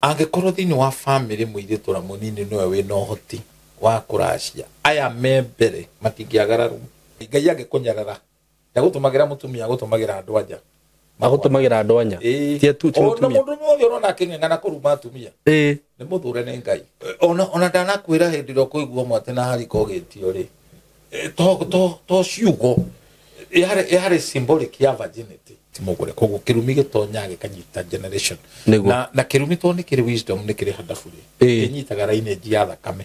Angĩkorwo thĩinĩ wa family mũirĩtu ũrĩa mũnini nĩwe wĩna ũhoti wa kũracia, aya me mbere matingĩagararwo. Ngai angĩkũnyarara ndagũtũmagĩra mũtumia, agũtũmagĩra andũ anja. Agũtũmagĩra andũ anya. Ĩĩ. Ti atu- ti Ona mũtumia. mũndũ mwothe ũrona akĩng'eng'ana kũruma atumia Ĩĩ. nĩ mũthure nĩ Ngai. Ona ndanakwĩra hĩndĩ ĩrĩa ũkũigua mwate na harika ũgĩtio rĩ, to ciugo yarĩ symbolic ya virginity ti mũgũre. Koguo kĩrumi gĩtonyaga gĩkanyita generation. Nĩguo. Na kĩrumi to nĩ kĩrĩ wisdom, nĩ kĩrĩ handabu rĩ, Ĩĩ. kĩnyitaga lineage ya thakame.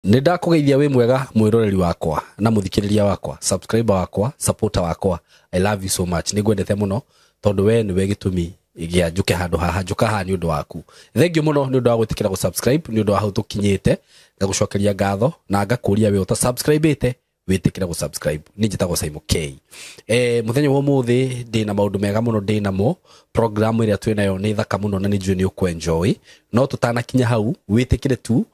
Nĩ ndakũgeithia wĩ mwega mwĩroreri wakwa na mũthikĩrĩria wakwa, subscriber wakwa, supporter wakwa. I love you so much. Nĩ ngwendete mũno tondũ we nĩwe gĩtũmi gĩa njũke handũ haha, njũka haha nĩ ũndũ waku. Thengiũ mũno nĩ ũndũ wa gwĩtĩkĩra gũ-subscribe, nĩ ũndũ wa hau tũkinyĩte. Ngagũcokeria ngatho na ngakũria we ũta-subscribe-ĩte wĩtĩkĩre gũ-subscribe. Niĩ njĩtagwo Simon K. Mũthenya wa ũmũthĩ ndĩna maũndũ mega mũno ndĩnamo. Program ĩrĩa twĩnayo nĩ thaka mũno na nĩ njũĩ nĩ ũkũ-enjoy. No tũtanakinya hau wĩtĩkĩre tu,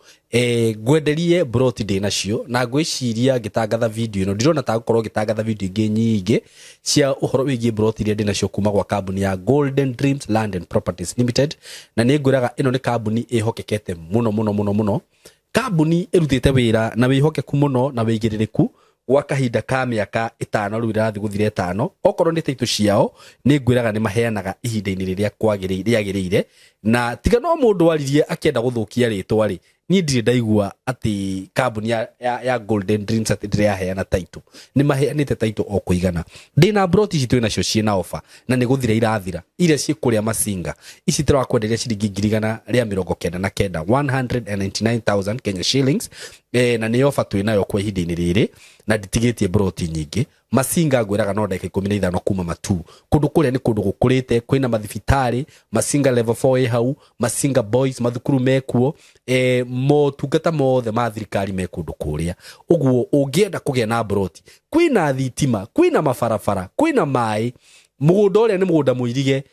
ngwenderie broti ndĩnacio na ngwĩciria ngĩtangatha video ĩno ndirona ta gũkorwo ngĩtangatha video ingĩ nyingĩ cia ũhoro wĩgiĩ broti iria ndĩnacio kuma gwa kambuni ya Golden Dreams Land and Properties Limited. Na nĩ ngwĩraga ĩno nĩ kambuni ĩhokekete mũno mũno mũno mũno, kambuni ĩrutĩte wĩra na wĩhokeku mũno na wĩigĩrĩrĩku gwa kahinda ka mĩaka 5 rĩu ĩrathiĩ gũthira 5. Okorwo nĩ taitũ ciao nĩ ngwĩraga nĩ maheanaga ihinda-inĩ rĩrĩa rĩagĩrĩire, na tiga no mũndũ waririe akĩenda gũthũkia rĩtwa rĩ, niĩ ndirĩ ndaigua atĩ kambuni ya Golden Dreams atĩ ndĩrĩ yaheana taitũ. Nĩ maheanĩte taitũ o kũigana. Ndĩna broti ici twĩnacio ciĩna ofa na nĩ gũthira irathira, iria ciĩ kũrĩa Masinga. Ici tũrakwenderia ciringi ngiri igana rĩa mĩrongo kenda na kenda, 199,000 Kenya shillings. Na nĩ ofa twĩnayo kwa ihinda-inĩ rĩrĩ na nditigĩtie broti nyingĩ. Masinga ngwĩraga no ndagĩka 15 kuma Matu. Kũndũ kũrĩa nĩ kũndũ gũkũrĩte, kwĩna mathibitarĩ, Masinga level 4 ĩ hau, Masinga boys mathukuru mekuo, motungata mothe ma thirikari me kũndũ kũrĩa. Ũguo ũngĩenda kũgĩa na broti, kwĩna thitima, kwĩna mabarabara, kwĩna maĩ, mũgũnda ũrĩa nĩ mũgũnda mũirige,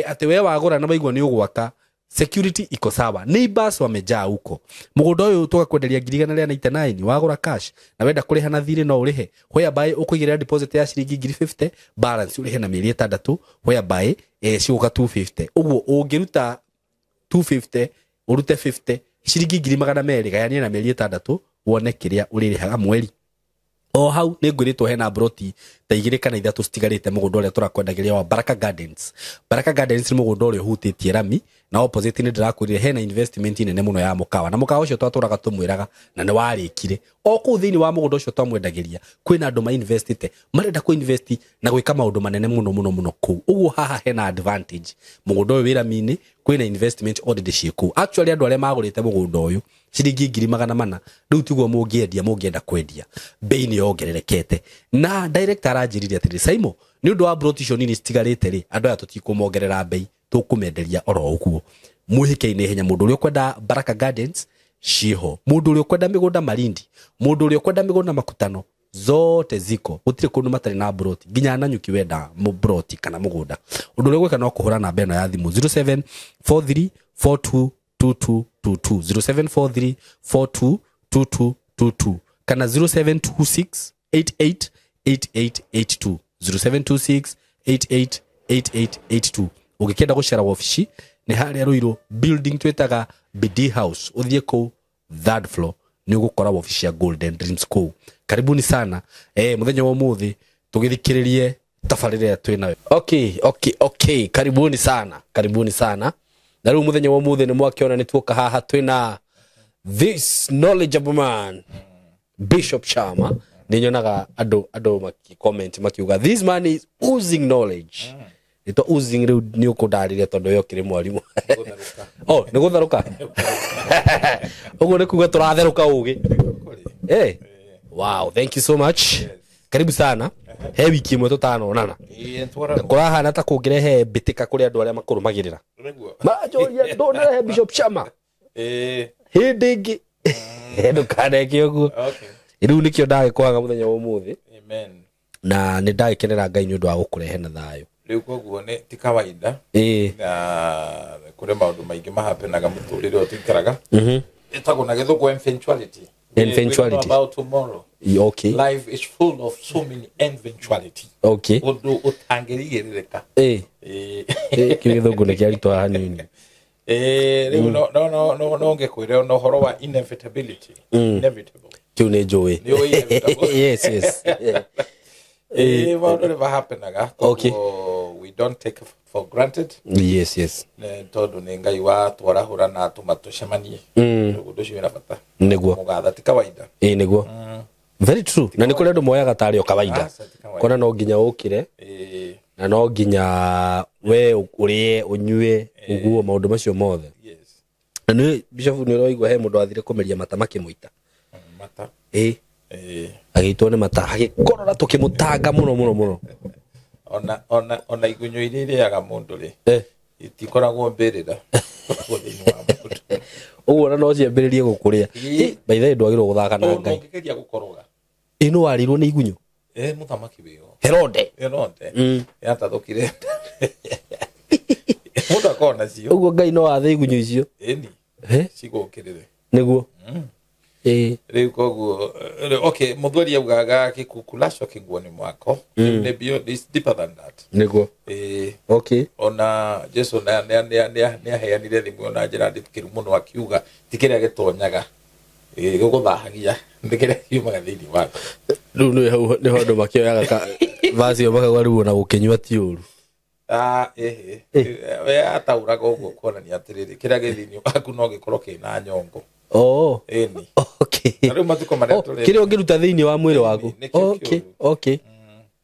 atĩ we wagũra na waigua nĩ ũgwaka, security iko sawa, neighbors wamejaa huko. Mũgũnda ũyũ tũgakwenderia ngiri igana rĩa 99 wagũra cash, na wenda kũrĩha na thirĩ no ũrĩhe, whereby ũkũigĩrĩra deposit ya ciringi ngiri 50, balance ũrĩhe na mĩeri 6, whereby cigũka 250. Ũguo ũngĩruta 250 ũrute 50, ciringi ngiri magana merĩ, gayania na mĩeri 6 wone kĩrĩa ũrĩrĩhaga mweri. O hau nĩ ngwĩrĩtwo hena broti ta 2 kana 3 citigarĩte mũgũnda ũrĩa tũrakwendagĩria wa Baraka Gardens. Baraka Gardens nĩ mũgũnda ũrĩa ũhutĩtie rami, na opposite nĩ ndĩrakwĩrire hena investment nene mũno ya mũkawa, na mũkawa ũcio twatũraga tũmwĩraga na nĩ warĩkire. O kũu thĩinĩ wa mũgũnda ũcio twamwendagĩria kwĩna andũ mainvestĩte, marenda kũ-invest na gwĩka maũndũ manene mũno mũno mũno kũu. Ũguo haha hena advantage, mũgũnda ũyũ wĩ rami-inĩ, kwĩna investment already ciĩ kũu. Actually andũ arĩa magũrĩte mũgũnda ũyũ ciringi ngiri magana mana, rĩu tiguo mũngĩendia, mũngĩenda kwendia bei nĩ yongererekete. Na director aranjĩrire atĩrĩ, Simon, nĩ ũndũ wa broti icio nini citigarĩte rĩ, andũ aya tũtikũmongerera bei, tũkũmenderia oro ũguo. Mwĩhĩke-inĩ ihenya, mũndũ ũrĩa ũkwenda Baraka Gardens ciĩho, mũndũ ũrĩa ũkwenda mĩgũnda Malindi, mũndũ ũrĩa ũkwenda mĩgũnda Makutano, zote ziko, gũtirĩ kũndũ matarĩ na broti, nginya Nanyuki wenda broti kana mũgũnda. Ũndũ ũrĩa ũgwĩka no kũhũra namba ĩno ya thimũ zero seven four three four two two two two two, zero seven four three four two two two two two, kana zero seven two six eight eight eight eight eight two, zero seven two six eight eight eight eight eight two. Ũngĩkĩenda gũcera wabici nĩ harĩa Ruiru building twĩtaga BD House, ũthiĩ kũu third floor nĩ ũgũkora wabici ya Golden Dreams kũu. Karibuni sana. Mũthenya wa ũmũthĩ tũgĩthikĩrĩrie tabarĩra ĩrĩa twĩnayo. Okay, okay, okay. Karibuni sana, karibuni sana. Na rĩu mũthenya wa ũmũthĩ nĩ mwakĩona nĩ tuoka haha twĩna this knowledgeable man Bishop Chama. Nĩ nyonaga andũ maki-comment makiuga this man is oozing knowledge. Nĩtwa oozing rĩu nĩ ũkũndarĩria tondũ we ũkĩrĩ mwarimũ. Oh, nĩ gũtherũka. Ũguo nĩ kuga tũratherũka ũgĩ. Wow, thank you so much. Karibu sana. He wiki ĩmwe tũtanonana. Kũrahana ta kũngĩrehe mbĩtĩka kũrĩ andũ arĩa makũrũmagĩrĩra. Maranjũria ndũnarehe Bishop Chama. Hĩndĩ ĩngĩ. Ndũkaneke ũguo. Rĩu nĩkĩo ndagĩkwaga mũthenya wa ũmũthĩ. Amen. Na nĩ ndagĩkenera Ngai nĩ ũndũ wa gũkũrehe na thayũ. Rĩu koguo nĩ ti kawaida. Na kũrĩ maũndũ maingĩ mahapenaga mũtũrĩre ũyũ tũikaraga. Ĩtagwo na gĩthũngũ eventuality. Eventuality. We know about tomorrow. Okay. Life is full of so many eventuality. Okay. Ũndũ ũtangĩrigĩrĩrĩka. Eh. Eh. Eh, kĩu gĩthũngũ nĩ kĩaritũha hanini. Eh, rĩu no ngĩkwĩre no ũhoro wa inevitability. Inevitable. Kĩu nĩ njũĩ. Nĩ ũĩ inevitable. Yes. Eh, maũndũ nĩ mahapenaga. Okay. Koguo we don't take for granted. Yes. Tondũ nĩ Ngai watwarahũra na atũma tũcemanie. Ũndũ ũcio wĩna bata. Nĩguo. Mũgatha ti kawaida. Ĩĩ nĩguo. Very true. Na nĩ kũrĩ andũ moyaga tarĩ o kawaida. Aca, ti kawaida. Kona no nginya ũkĩre Eh, na no nginya we ũrĩe ũnyue ũguo maũndũ macio mothe. yes. Na nĩ Bishop nĩ ũraigua he mũndũ wathire kũmeria mata makĩmũita. Mata. Ĩĩ. Eh, Agĩitwo nĩ mata agĩkorora tũkĩmũtanga mũno mũno mũno. ona igunyũ iria irĩaga mũndũ rĩ Eh. itikoragwo mbĩrĩra ikoragwo thĩinĩ wa mũndũ. Ũguo ona no ciambĩrĩrie gũkũrĩa. Ĩĩ. By the way ndwagĩrĩirwo gũthaka na Ũndũ Ngai. ũngĩgeria gũkoroga. Ĩĩ nĩ warĩirwo nĩ igunyũ. Eh, mũthamaki wĩho. Herode. Herode. Yatathũkire. Mũndũ akoragwo nacio. Ũguo Ngai no athe igunyũ icio. Ĩni. Eh? Cigũkĩrĩre. Nĩguo. Ĩĩ. Rĩu koguo okay, mũthuri augaga gĩkukulaco kĩguo-inĩ mwako. Nĩ beyond, it's deeper than that. Nĩguo. Eh, Okay. ona Jesu nĩaheanire thimũ na njĩra ndĩtĩkĩru mũno akiuga ti kĩrĩa gĩtonyaga gĩgũthahagia nĩ kĩrĩa kiumaga thĩinĩ waku. Rĩu nĩ hau nĩho andũ makĩoyaga ka vaci ĩyo makauga rĩu ona gũkĩnyua ti ũru. Ah, ĩhĩ. We ataũraga ũguo kuonania atĩrĩrĩ kĩrĩa gĩ thĩinĩ waku no gĩkorwo kĩna nyongo. Oh. Ĩni. Okay. Na rĩu matukũ marĩa Oh, tũrĩ kĩrĩa ũngĩruta thĩinĩ wa mwĩrĩ waku. Nĩkĩo Okay. kĩũru. Okay.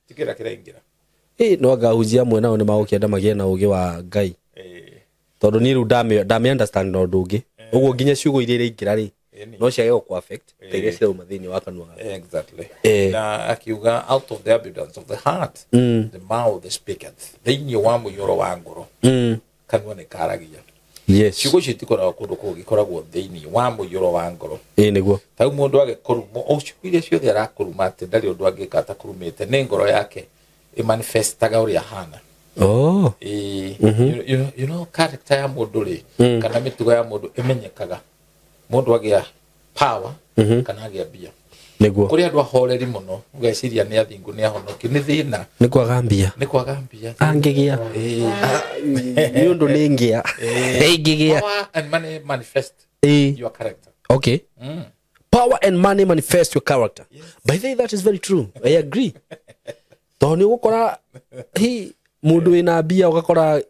Ti kĩrĩa kĩraingĩra. Ĩ no anga ahunjia amwe nao nĩ magũkĩenda magĩe na ũgĩ wa Ngai. Ĩĩ. Tondũ niĩ rĩu ndamĩ understand na ũndũ ũngĩ. Ũguo nginya ciugo iria iraingĩra rĩ Ĩni. no ciage gũkũ affect ta iria Ĩĩ. cirauma thĩinĩ wa kanua gaku. Exactly. Eh. Na akiuga out of the abundance of the heart the mouth speaketh. Thĩinĩ wa mũiyũro wa ngoro kanua nĩ karagia. Yes. Ciugo icio itikoragwo kũndũ kũngĩ ikoragwo thĩinĩ wa mũiyũro wa ngoro. Ĩĩ nĩguo. Ta rĩu mũndũ agĩkũruma o ciugo iria ciothe arakũruma atĩ ndarĩ ũndũ angĩka atakũrumĩte nĩ ngoro yake ĩmanifestaga ũrĩa ahana. Oh. Ĩĩ, you know character ya mũndũ rĩ kana mĩtugo ya mũndũ ĩmenyekaga mũndũ agĩa power kana agĩa mbia. Nĩguo. Kũrĩ andũ ahoreri mũno ũgeciria nĩ athingu nĩ ahonoki nĩ thĩna Nĩ kwaga mbia. nĩ kwaga mbia. Angĩgĩa. Ĩĩ. Nĩ ũndũ nĩ ngĩa. Ingĩgĩa. Power and money manifest Ĩĩ. your character. Okay. Power and money manifest your character. By the way, that is very true. I agree. Tondũ nĩ ũgũkora hi mũndũ wĩna mbia ũgakora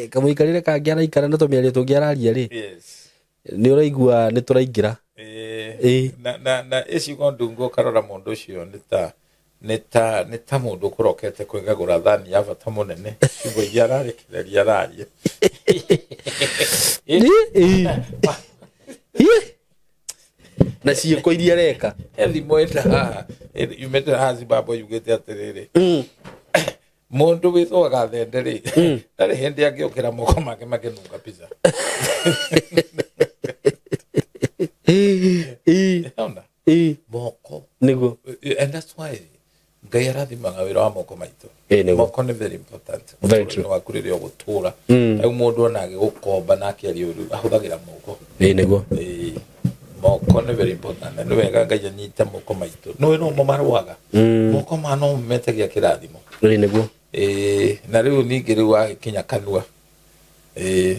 kamũikarĩre kangĩ araikara na tũmĩario tũngĩ araria rĩ Yes. nĩ ũraigua nĩ tũraingĩra. Ĩĩ. Na ĩcigo ndungu ũkarora mũndũ ũcio nĩ ta mũndũ ũkũrokete kwĩgagũra thani ya bata mũnene ciugo iria ararekereria araria. Ĩ, ĩ. Ĩ. Na ciĩko iria areka. He thimo ĩta haha yumĩte haha Zimbabwe yugĩte atĩrĩrĩ mũndũ wĩthũaga thende rĩ ndarĩ hĩndĩ angĩũkĩra moko make makĩnunga pizza. Ĩ, ĩ, Ona ĩ. moko Nĩguo. and that's why Ngai arathimaga wĩra wa moko maitũ. Ĩ, nĩguo. Moko nĩ very important Very true. mũtũrĩre waku rĩrĩa ũgũtũra. Rĩu mũndũ ona agĩgũkomba na akĩaria ũru ahũthagĩra moko. Ĩ, nĩguo. Ĩ, moko nĩ very important na nĩ wega Ngai anyite moko maitũ nĩũĩ no mo marũaga moko ma no metagia kĩrathimo. Ĩ, nĩguo. Ĩ, na rĩu ningĩ rĩu wagĩkinya kanua. Ĩ,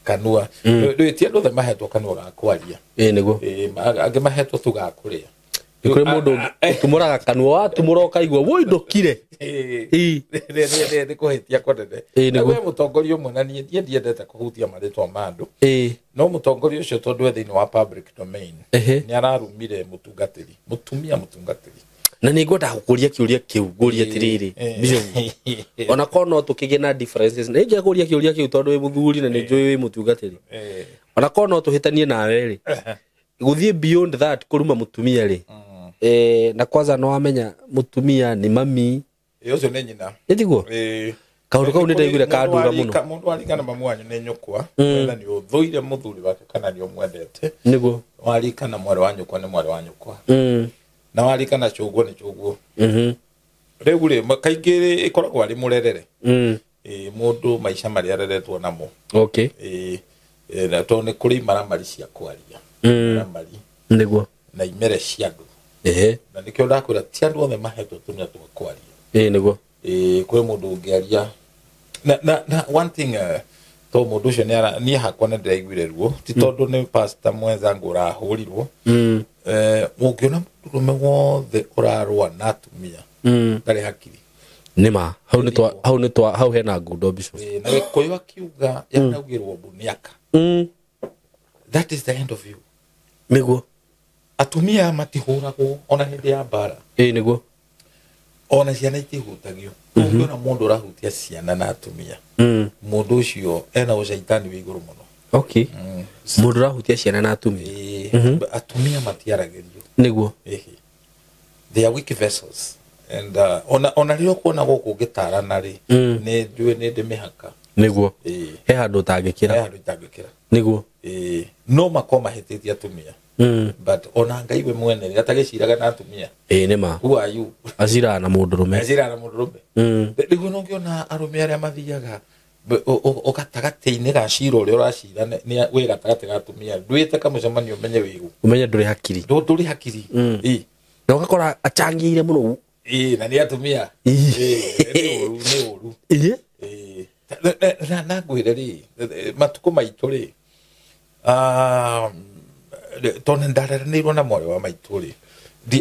kanua rĩu ti andũ othe mahetwo kanua ga kwaria. Ĩ, nĩguo. Ĩ, angĩ mahetwo tu ga kũrĩa. Nĩ kũrĩ mũndũ ũtumũraga kanua watumũra ũkaigua woi ndũkire. Ĩ. Nĩ kũhĩtia kũnene. Ĩ, nĩguo. We mũtongoria ũmwe na niĩ ndiendete kũhutia marĩtwa ma andũ Ĩ. no mũtongoria ũcio tondũ e thĩinĩ wa public domain Ehe. nĩ ararumire mũtungatĩri mũtumia mũtungatĩri. Na nĩ ngwendaga gũkũria kĩũria kĩu ngũrie atĩrĩrĩ Bishop ona korwo no tũkĩgĩe na differences nĩ ingĩakũria kĩũria kĩu tondũ wĩ mũthuri na nĩ njũĩ wĩ mũtungatĩri ona korwo no tũhĩtanie nawe rĩ gũthiĩ beyond that kũruma mũtumia rĩ na kwanza no wamenya mũtumia nĩ mami Ĩ, ũcio nĩ nyina. ĩ tiguo Ĩ. Kaũndũ kau nĩ ndaiguire kandura mũno. Mũndũ warika na mamu wanyu nĩ nyũkwa whether nĩ ũthũire mũthuri wake kana nĩ ũmwendete nĩguo warika na mwarĩ wa nyũkwa nĩ mwarĩ wa nyũkwa na warika na cũguo nĩ cũguo. Rĩu rĩ kaingĩ rĩ, ĩkoragwo arĩ mũrerere. Ĩ, mũndũ maica marĩa areretwo namo. Okay. Ĩ, ĩ, na tondũ nĩ kũrĩ imaramari cia kwaria. Imaramari. Nĩguo. Na imere cia andũ. Ehe. Na nĩkĩo ndakwĩra ti andũ othe mahetwo tũnua twa kwaria. Ĩĩ nĩguo. Ĩĩ kwĩ mũndũ ũngĩaria na one thing, to mũndũ ũcio nĩ niĩ hakwa nĩ ndĩraiguire ruo, ti tondũ nĩ pastor mwenzangu ũrahũrirwo. Ũngĩona mũndũrũme wothe ũrarũa na atumia ndarĩ hakiri. Nĩ ma hau nĩ twa hau nĩ twa hau hena ngundo bishop. Na Gĩkũyũ akiuga yanaugĩrwo mbu nĩaka. That is the end of you. Nĩguo. Atumia matihũragwo ona hĩndĩ ya mbara. Ĩĩ nĩguo. Ona ciana itihutagio. Ũngĩona mũndũ ũrahutia ciana na atumia, mũndũ ũcio ena ũcaitani wĩ igũrũ mũno. Okay. Mũndũ ũrahutia ciana na atumia. Atumia matiaragĩrio. Nĩguo. They are weak vessels. And ona rĩrĩa ũkuona gũkũ ngĩtarana rĩ, nĩ njũĩ nĩ ndĩ mĩhaka. Nĩguo. He handũ ũtangĩkĩra. He handũ itangĩkĩra. Nĩguo. No makorwo mahĩtĩtie atumia. But ona Ngai we mwene rĩ, atagĩciraga na atumia. Ĩĩ nĩ ma. Who are you? Aciraga na mũndũrũme. Aciraga na mũndũrũme. Rĩu no ũngĩona arũme arĩa mathiaga gatagatĩ-inĩ ga cira ũrĩa ũracira wĩ gatagatĩ ga atumia, ndwĩte kamũcemanio ũmenye wĩ ũ. Ũmenye ndũrĩ hakiri. Ndũrĩ hakiri. Ĩĩ. Na ũgakora acangĩire mũno. Ĩĩ, na nĩ atumia. Ĩĩ, nĩ ũru, nĩ ũru. Ĩĩ. Ĩĩ. Na ngwĩre rĩ, matukũ maitũ rĩ, tondũ ndareranĩirwo na mwarĩ wa maitũ rĩ,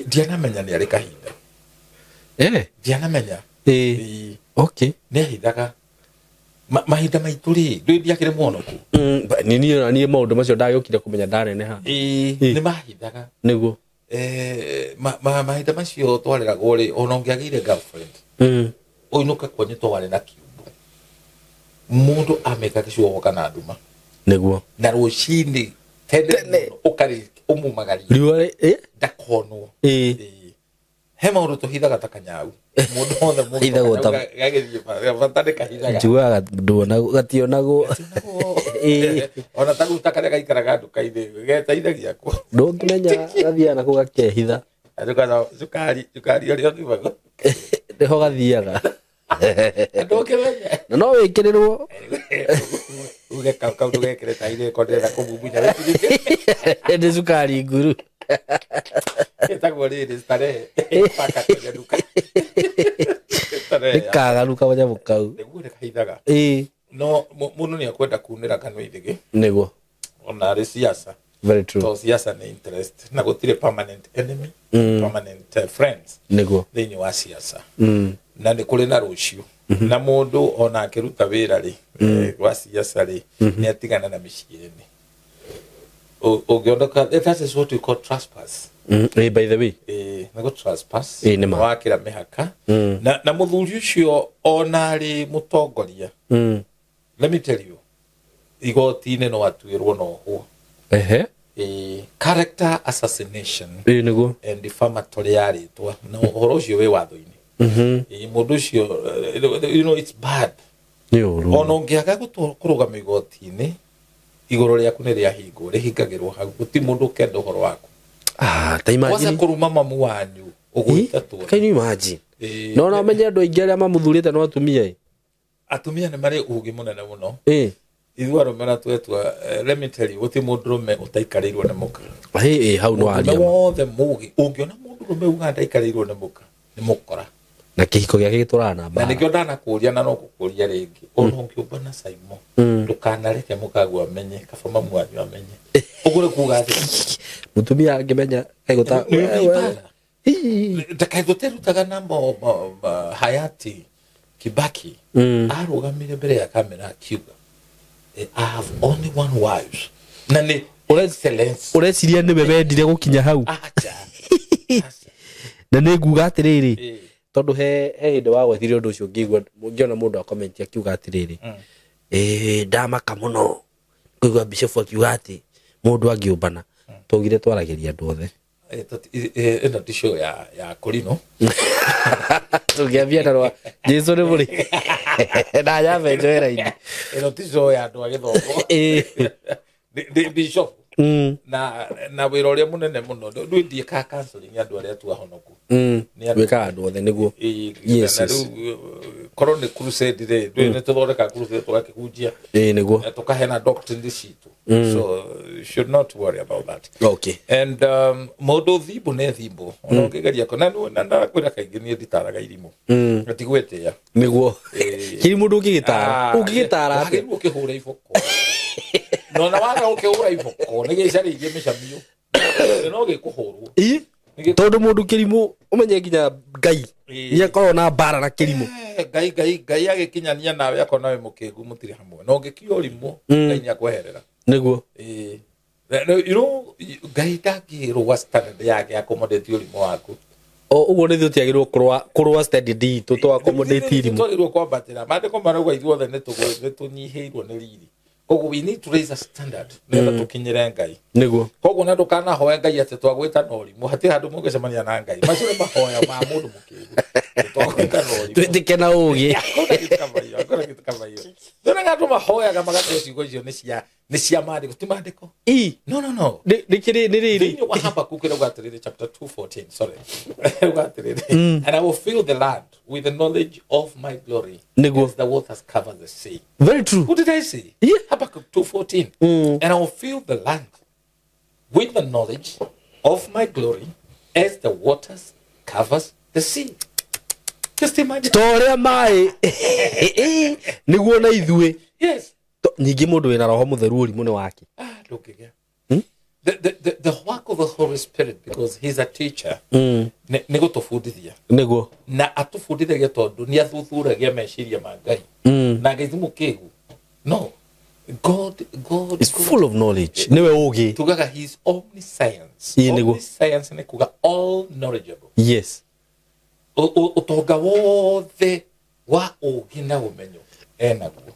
ndianamenya nĩ arĩ kahinda. Ndianamenya. Ĩĩ. Okay. Nĩ ahithaga. Mahinda maitũ rĩ, ndũĩ ndiakĩrĩ mwonoku. Niĩ maũndũ macio ndagĩũkire kũmenya ndaneneha. Ĩĩ, nĩ mahithaga. Nĩguo. Mahinda macio twareragwo rĩ, ona ũngĩagĩire girlfriend, ũinũke kwanyu to warĩ na kiumbu. Mũndũ ameka gĩcuogo kana nduma. Nĩguo. Na rũcinĩ tene ũkarĩ ũmumagarie. Riũa rĩ, Ndakonwo. Ĩĩ. He maũndũ tũhithaga ta kanyau. Mũndũ wothe mũndũ Hithagwo ta gagĩthiĩ bata nĩ kahithaga. Njiguaga nduonagwo, gationagwo. Ĩĩ. Ona ta rĩu ta karĩa gaikaraga nduka-inĩ, geteithagia kũ. Ndũngĩmenya gathiaga na kũu gakehitha. Nduka cukari, cukari ũrĩa ũthimagwo. Nĩho gathiaga. Ndũngĩmenya. Na no wĩkĩrĩrwo. Uge kau kau ndũgekĩre ta irĩ ko ndĩrenda kũmumunya. Nĩ cukari nguru. Ĩtagwo rĩrĩ starehe. Paka kwenye nduka. Starehe. Nĩ kagaru kanyamũ kau. Nĩguo nĩ kahithaga. Ĩĩ. No mũndũ nĩ akwenda kunĩra kanua ithĩgĩ. Nĩguo. Ona arĩ siasa. Very true. To siasa nĩ interest na gũtirĩ permanent enemy, permanent friends. Nĩguo. Thĩinĩ wa siasa. Na nĩ kũrĩ na rũciũ. Na mũndũ ona akĩruta wĩra rĩ, wa siasa rĩ, nĩ atigana na mĩciĩ-inĩ. Ũngĩondoka, that is what we call trespass. By the way. Nĩguo trespass. Nĩ ma. Wakĩra mĩhaka. Na mũthuri ũcio ona arĩ mũtongoria. Let me tell you, igoti-inĩ no atuĩrwo na ohwo. Ehe. Character assassination. Nĩguo. And defamatory ya rĩtwa. Na ũhoro ũcio wĩ watho-inĩ. Mũndũ ũcio, you know, it's bad. Nĩ ũru. Ona ũngĩaga kũrũgama igoti-inĩ, igũrũ rĩaku nĩ rĩahingwo, rĩhingagĩrwo hau, gũtirĩ mũndũ ũkenda ũhoro waku. Ta imagine. Kwanza kũruma mamu wanyu, ũgũitatwo. Can you imagine? No no menye andũ aingĩ arĩa mamũthurĩte no atumia ĩ. Atumia nĩ marĩ ũgĩ mũnene mũno. Ithuĩ arũme na twetua, let me tell you, gũtirĩ mũndũrũme ũtaikarĩirwo nĩ mũka. Ĩ, hau no aria. Mũndũrũme wothe mũgĩ, ũngĩona mũndũrũme uga ndaikarĩirwo nĩ mũka, nĩ mũkora. Na kĩhiko gĩake gĩtũraga na mbara. Na nĩkĩo ndanakũria na no ngũkũria rĩngĩ. Ona ũngĩũmba na Saimo, ndũkanareke mũkaguo amenye, kaba mamu wanyu amenye. Ũguo nĩ kuga atĩa? Mũtumia angĩmenya, kaigũta, Nĩ we, mbara. Ndakaigũterutaga na hayati Kibaki. Arũgamire mbere ya kamera akiuga, I have only one wife. Na nĩ excellence. Ũreciria nĩwe wendire gũkinya hau? Acha. Na nĩ nguga atĩrĩrĩ, tondũ he hĩndĩ wagwetire ũndũ ũcio ngĩigua, ngĩona mũndũ akomenti akiuga atĩrĩrĩ, ndamaka mũno kũigua Bishop akiuga atĩ mũndũ angĩũmbana, twaugire twaragĩria andũ othe. Ĩno ti show ya Korino. Tũngĩambia na rwa Jesu nĩ mũrĩ. Na nyambe njoe raini. Ĩno ti show ya andũ a gĩthomo. Nĩ Bishop. Na wĩra ũrĩa mũnene mũno ndũ ndiĩkaga counseling andũ arĩa tu ahonoku. Wĩkaga andũ othe nĩguo. Yes, yes. Korwo nĩ crusade rĩ, nĩ tũthondeka crusade tũgakĩhunjia. Nĩguo. Tũkaheana doctrine citũ. So you should not worry about that. Okay. And mũndũ thimbo nĩ thimbo. Ona ũngĩgeria kũ na ndakwĩra kaingĩ niĩ nditaraga irimũ. Ngatigwĩtĩa. Nĩguo. Kĩrimũ ndũngĩgĩtara. Ũngĩgĩtara atĩa? Wagĩrĩirwo ũkĩhũra iboko. No na waga ũkĩhũra iboko nĩ gĩcarĩirie mĩcamio. No gĩkũhũrwo. Tondũ mũndũ kĩrimũ ũmenye nginya Ngai nĩakorwo na mbara na kĩrimũ. Ngai Ngai Ngai agĩkinyania nawe akona wĩ mũkĩgu mũtirĩ hamwe. Na ũngĩkinya ũrimũ Ngai nĩakweherera. Nĩguo. You know, Ngai ndangĩrũa standard yake accommodate ũrimũ waku. O ũguo nĩ ithuĩ tũtiagĩrĩirwo kũrũa standard itũ tũ accommodate irimũ. Twagĩrĩirwo kwambatĩra. Maandĩko marauga ithuothe nĩtũnyihĩirwo nĩ riri. Koguo we need to raise a standard nĩgetha tũkinyĩre Ngai. Nĩguo. Koguo na ndũkanahoe Ngai atĩ twagwĩta na ũrimũ, hatirĩ handũ mũngĩcemania na Ngai. Macio nĩ mahoya ma mũndũ mũkĩgu. Twagwĩta na ũrimũ. Twĩtĩke na ũgĩ. Hakuna kitu kama hiyo, hakuna kitu kama hiyo. Ndonaga andũ mahoyaga magatĩa ciugo icio nĩ cia maandĩko, ti maandĩko. No, no, no. Nĩ kĩrĩ nĩ rĩrĩ. Thĩinĩ wa Habakkuk ĩrauga atĩrĩrĩ, chapter 2:14, sorry. Ĩrauga atĩrĩrĩ, and I will fill the land with the knowledge of my glory. Nĩguo. As the waters cover the sea. Very true. What did I say? Yeah. Habakkuk 2:14. And I will fill the land with the knowledge of my glory as the waters covers the sea. Just imagine. Torĩa maĩ. Nĩguo na ithuĩ. Yes. Nyingĩ mũndũ wĩna roho mũtheru ũrimũ nĩ wake. Ndũngĩgĩa. The work of the Holy Spirit, because he's a teacher, nĩ gũtũbundithia. Nĩguo. Na atũbundithagia tondũ nĩ athuthuragia meciria ma Ngai. Na Ngai ti mũkĩgu. No. God is full of knowledge. Nĩwe ũgĩ. Tugaga he is omniscience. Omniscience nĩ kuga all knowledgeable. Yes. Ũtonga wothe wa ũgĩ na ũmenyo enaguo.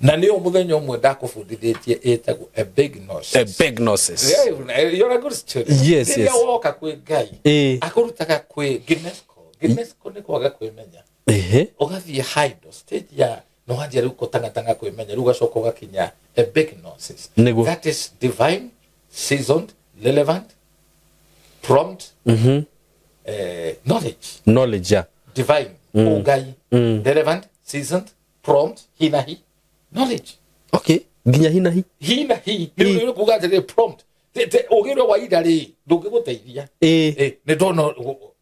Na nĩyo mũthenya ũmwe ndakũbundithĩtie ĩtagwo a big gnosis. A big gnosis. Yeah, you're a good student. Yes, yes. Rĩrĩa woka kwĩ Ngai, akũrutaga kwĩ gnostico. Gnostico nĩ kwaga kwĩmenya. Ũgathiĩ high stage ya no wanjia rĩu kũtangatanga kwĩmenya, rĩu ũgacoka ũgakinya a big gnosis. Nĩguo. That is divine, seasoned, relevant, prompt, knowledge. Knowledge, yeah. Divine, ũngai, relevant, seasoned, prompt, hinahi. Knowledge. Okay. Nginya hinahi. Hinahi. Nĩ kuga atĩrĩ prompt. Ũgĩ ũrĩa wa ira rĩ, ndũngĩgũteithia. Nĩ ndona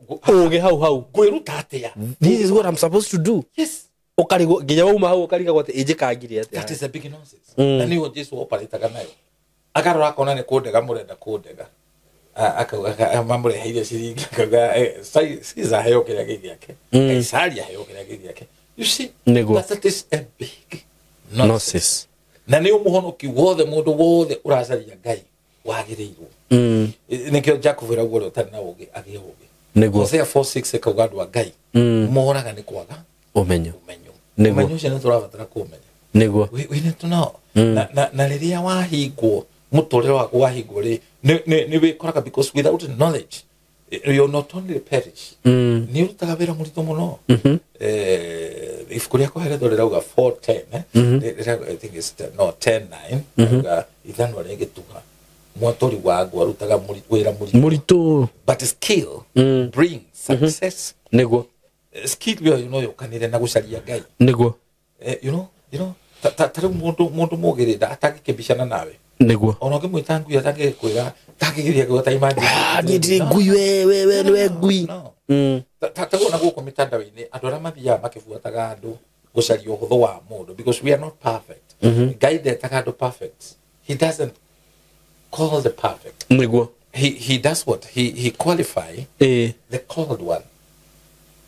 ũgĩ hau hau. Ngwĩruta atĩa? This is what I'm supposed to do. Yes. Ũkarigwo nginya wauma hau ũkarigagwo atĩ ĩnjĩkangire atĩa. That is a big nonsense. Na nĩyo Jesu oparĩtaga nayo. Akarora akona nĩ kũndega mũrenda kũndega. Akauga mamũreheire ciringi akauga Caesar aheo kĩrĩa gĩ gĩake. Kaisari aheo kĩrĩa gĩ gĩake. You see? Nĩguo. That is a big nonsense. Na nĩ mũhonoki wothe mũndũ wothe ũracaria Ngai wagĩrĩirwo. Nĩkĩo Jacob ĩrauga ũrĩa ũtarĩ na ũgĩ agĩe ũgĩ. Nĩguo. Hosea 4:6 ĩkauga andũ a Ngai moraga nĩ kwaga ũmenyo. Ũmenyo ũcio nĩ tũrabatara kũũmenya. Nĩguo. We need to know. Na rĩrĩa wahingwo mũtũrĩre waku wahingwo rĩ, nĩ wĩkoraga because without knowledge you not only perish. Nĩ ũrutaga wĩra mũritũ mũno. Ibuku rĩa Koheletho rĩrauga 4:10, I think it's no 10:9, rĩrauga ithanwa rĩgĩtuga mwatũri wa ngũ arutaga wĩra mũritũ. But skill brings success. Nĩguo. Skill ĩyo no yũkanĩre na gũcaria Ngai. Nĩguo. You know, ta rĩu mũndũ mũgĩrĩnda atangĩkĩmbicana nawe. Nĩguo. Ona ũngĩmwĩta ngui atangĩkwĩra, tangĩgeria kuga ta imagine. Niĩ ndirĩ ngui we nĩwe ngui. Ta na gũkũ mĩtandao-inĩ andũ arĩa mathiaga makĩbuataga andũ gũcaria ũhũthũ wa mũndũ because we are not perfect. Ngai ndetaga andũ perfect. He doesn't call the perfect. Nĩguo. He does what? He qualify the called one.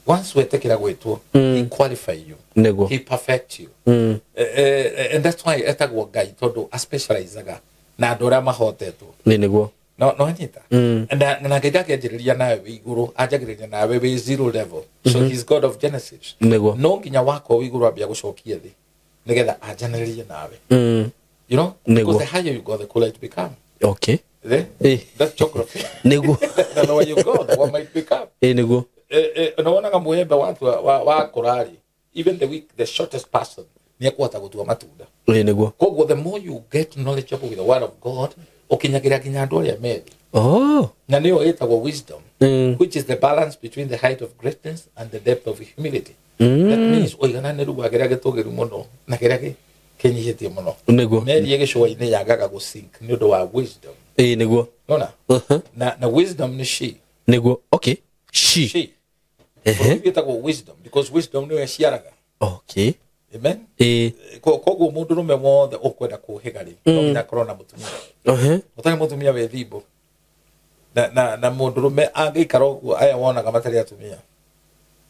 Once wetĩkĩra gwĩtwo, he qualify you. Nĩguo. He perfect you. And that's why etagwo Ngai tondũ aspecializaga na andũ arĩa mahotetwo. Nĩguo. No anyita. Na Ngai ndakĩanjĩrĩria nawe wĩ igũrũ, anjagĩrĩria nawe wĩ zero level. So he's God of Genesis. Nĩguo. No nginya wakwa wĩ igũrũ ambia gũcokia thĩ nĩgetha anjanĩrĩrie nawe. You know? Nĩguo. Because the higher you go, the cooler it become. Okay. That's geography. Nĩguo. The lower you go, the warmer it become. Nĩguo. Na wonaga mwembe wa kũrarĩ, even the weak, the shortest person nĩ ekũhota gũtua matunda. Nĩguo. Koguo the more you get knowledgeable with the word of God, Ũkinyagĩra nginya andũ arĩa methĩ. Oh. Na nĩyo ĩtagwo wisdom, which is the balance between the height of greatness and the depth of humility. That means ũigananĩru wa kĩrĩa gĩtũgĩru mũno na kĩrĩa kĩnyihĩtie mũno. Nĩguo. Meri gĩcũa-inĩ yagaga gũsink nĩ ũndũ wa wisdom. Ĩĩ nĩguo. Nona? Uh-huh. Na wisdom nĩ she. Nĩguo. Okay. She. She. Ehe. Ĩtagwo wisdom because wisdom nĩyo ĩciaraga. Okay. Amen. Ĩĩ. Koguo mũndũrũme wothe ũkwenda kũhĩga rĩ, no nginya akorwo na mũtumia. Uh-huh. Ũtarĩ mũtumia wĩ thimbo. Na mũndũrũme angĩikara ũguo aya wonaga matarĩ atumia.